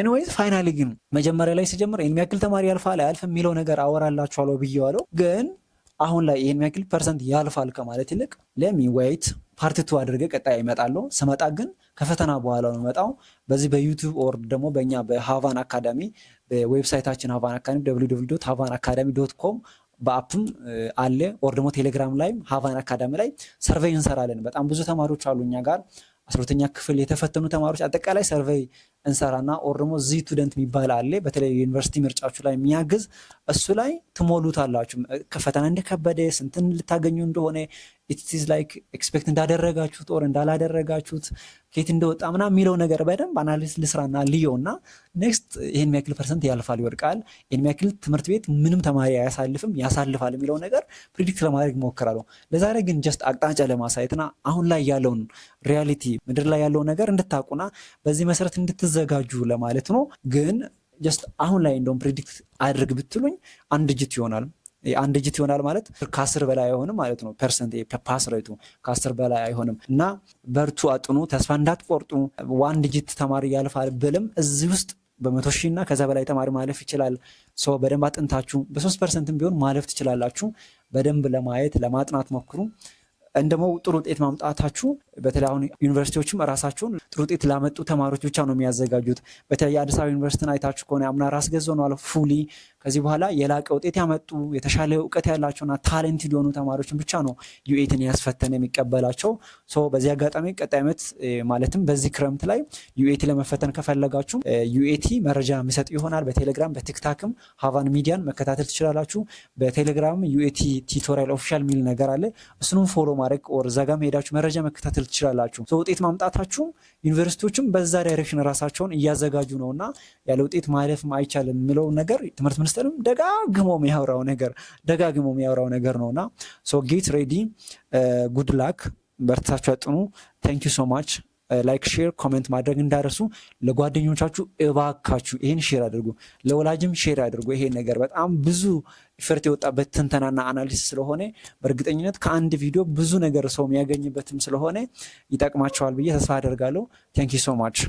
Anyways, finally ግን መጀመሪያ ላይ ሲጀምር ይህን ያክል ተማሪ ያልፋል አያልፍም የሚለው ነገር አወራላችኋለሁ ብዬዋለሁ። ግን አሁን ላይ ይህን ያክል percent ያልፋል ከማለት ይልቅ let me wait፣ part two አድርገ ቀጣይ ይመጣለሁ። ስመጣ ግን ከፈተና በኋላ ነው የመጣው። በዚህ በ YouTube or ደግሞ በእኛ በሃቫን አካዳሚ በ website ኣችን ሃቫን አካዳሚ፣ ሀቫን አካዳሚ.com። በ app ም አለ or ደግሞ ቴሌግራም ላይም ሀቫን አካዳሚ ላይ survey እንሰራለን። በጣም ብዙ ተማሪዎች አሉ እኛ ጋር፣ 12ኛ ክፍል የተፈተኑ ተማሪዎች። አጠቃላይ survey እንሰራና or ደግሞ ዚ student የሚባል አለ፣ በተለይ ዩኒቨርሲቲ ምርጫችሁ ላይ የሚያግዝ፣ እሱ ላይ ትሞሉታላችሁ። ከፈተና እንደከበደ፣ ስንትን ልታገኙ እንደሆነ፣ it's like expect እንዳደረጋችሁት or እንዳላደረጋችሁት፣ ከየት እንደወጣ ምናምን የሚለው ነገር በደንብ analysis ልስራና ልየው እና next ይህን የሚያክል percent ያልፋል፣ ይወድቃል፣ ይህን የሚያክል ትምህርት ቤት ምንም ተማሪ አያሳልፍም፣ ያሳልፋል የሚለው ነገር predict ለማድረግ እሞክራለሁ። ለዛሬ ግን just አቅጣጫ ለማሳየትና አሁን ላይ ያለውን reality፣ ምድር ላይ ያለውን ነገር እንድታውቁና በዚህ መሰረት እንድትዘጋጁ ለማለት ነው። ግን just አሁን ላይ እንደውም predict አድርግ ብትሉኝ አንድ digit ይሆናል። አንድ digit ይሆናል ማለት ከ10 በላይ አይሆንም ማለት ነው። Percent pass rate ኡ ከ10 በላይ አይሆንም እና በርቱ፣ አጥኑ፣ ተስፋ እንዳትቆርጡ። One digit ተማሪ ያልፋል ብልም እዚህ ውስጥ በ100,000 እና ከዛ በላይ ተማሪ ማለፍ ይችላል። So በደንብ አጥንታችሁ በ3% ም ቢሆን ማለፍ ትችላላችሁ። በደንብ ለማየት ለማጥናት ሞክሩ። እንደሞ ጥሩ ውጤት ማምጣታችሁ፣ በተለይ አሁን ዩኒቨርሲቲዎችም ራሳቸውን ጥሩ ውጤት ላመጡ ተማሪዎች ብቻ ነው የሚያዘጋጁት። በተለይ የአዲስ አበባ ዩኒቨርሲቲን አይታችሁ ከሆነ አምና ራስ ገዝ ሆኗል fully። ከዚህ በኋላ የላቀ ውጤት ያመጡ፣ የተሻለ እውቀት ያላቸውና talented የሆኑ ተማሪዎችን ብቻ ነው UAT ን ያስፈተነ የሚቀበላቸው። So በዚህ አጋጣሚ ቀጣይ ዓመት ማለትም በዚህ ክረምት ላይ UAT ለመፈተን ከፈለጋችሁ UAT መረጃ የሚሰጥ ይሆናል። በቴሌግራም በቲክታክም ሀቫን ሚዲያን መከታተል ትችላላችሁ። በቴሌግራም UAT tutorial official የሚል ነገር አለ። እሱንም follow ማድረግ or እዛ ጋም ሄዳችሁ መረጃ መከታተል ትችላላችሁ። ውጤት ማምጣታችሁ ዩኒቨርሲቲዎችም በዛ direction ራሳቸውን እያዘጋጁ ነው እና ያለ ውጤት ማለፍ አይቻልም የሚለው ነገር ትምህርት ሚኒስቴርም ደጋግሞ የሚያወራው ነገር ነው እና so get ready, good luck፣ በርታችሁ አጥኑ። Thank you so much። Like፣ share፣ comment ማድረግ እንዳትረሱ። ለጓደኞቻችሁ እባካችሁ ይሄን share አድርጉ፣ ለወላጅም share አድርጉ። ይሄ ነገር በጣም ብዙ effort የወጣበት ትንተናና analysis ስለሆነ በእርግጠኝነት ከአንድ ቪዲዮ ብዙ ነገር ሰው የሚያገኝበትም ስለሆነ ይጠቅማቸዋል ብዬ ተስፋ አደርጋለሁ። Thank you so much።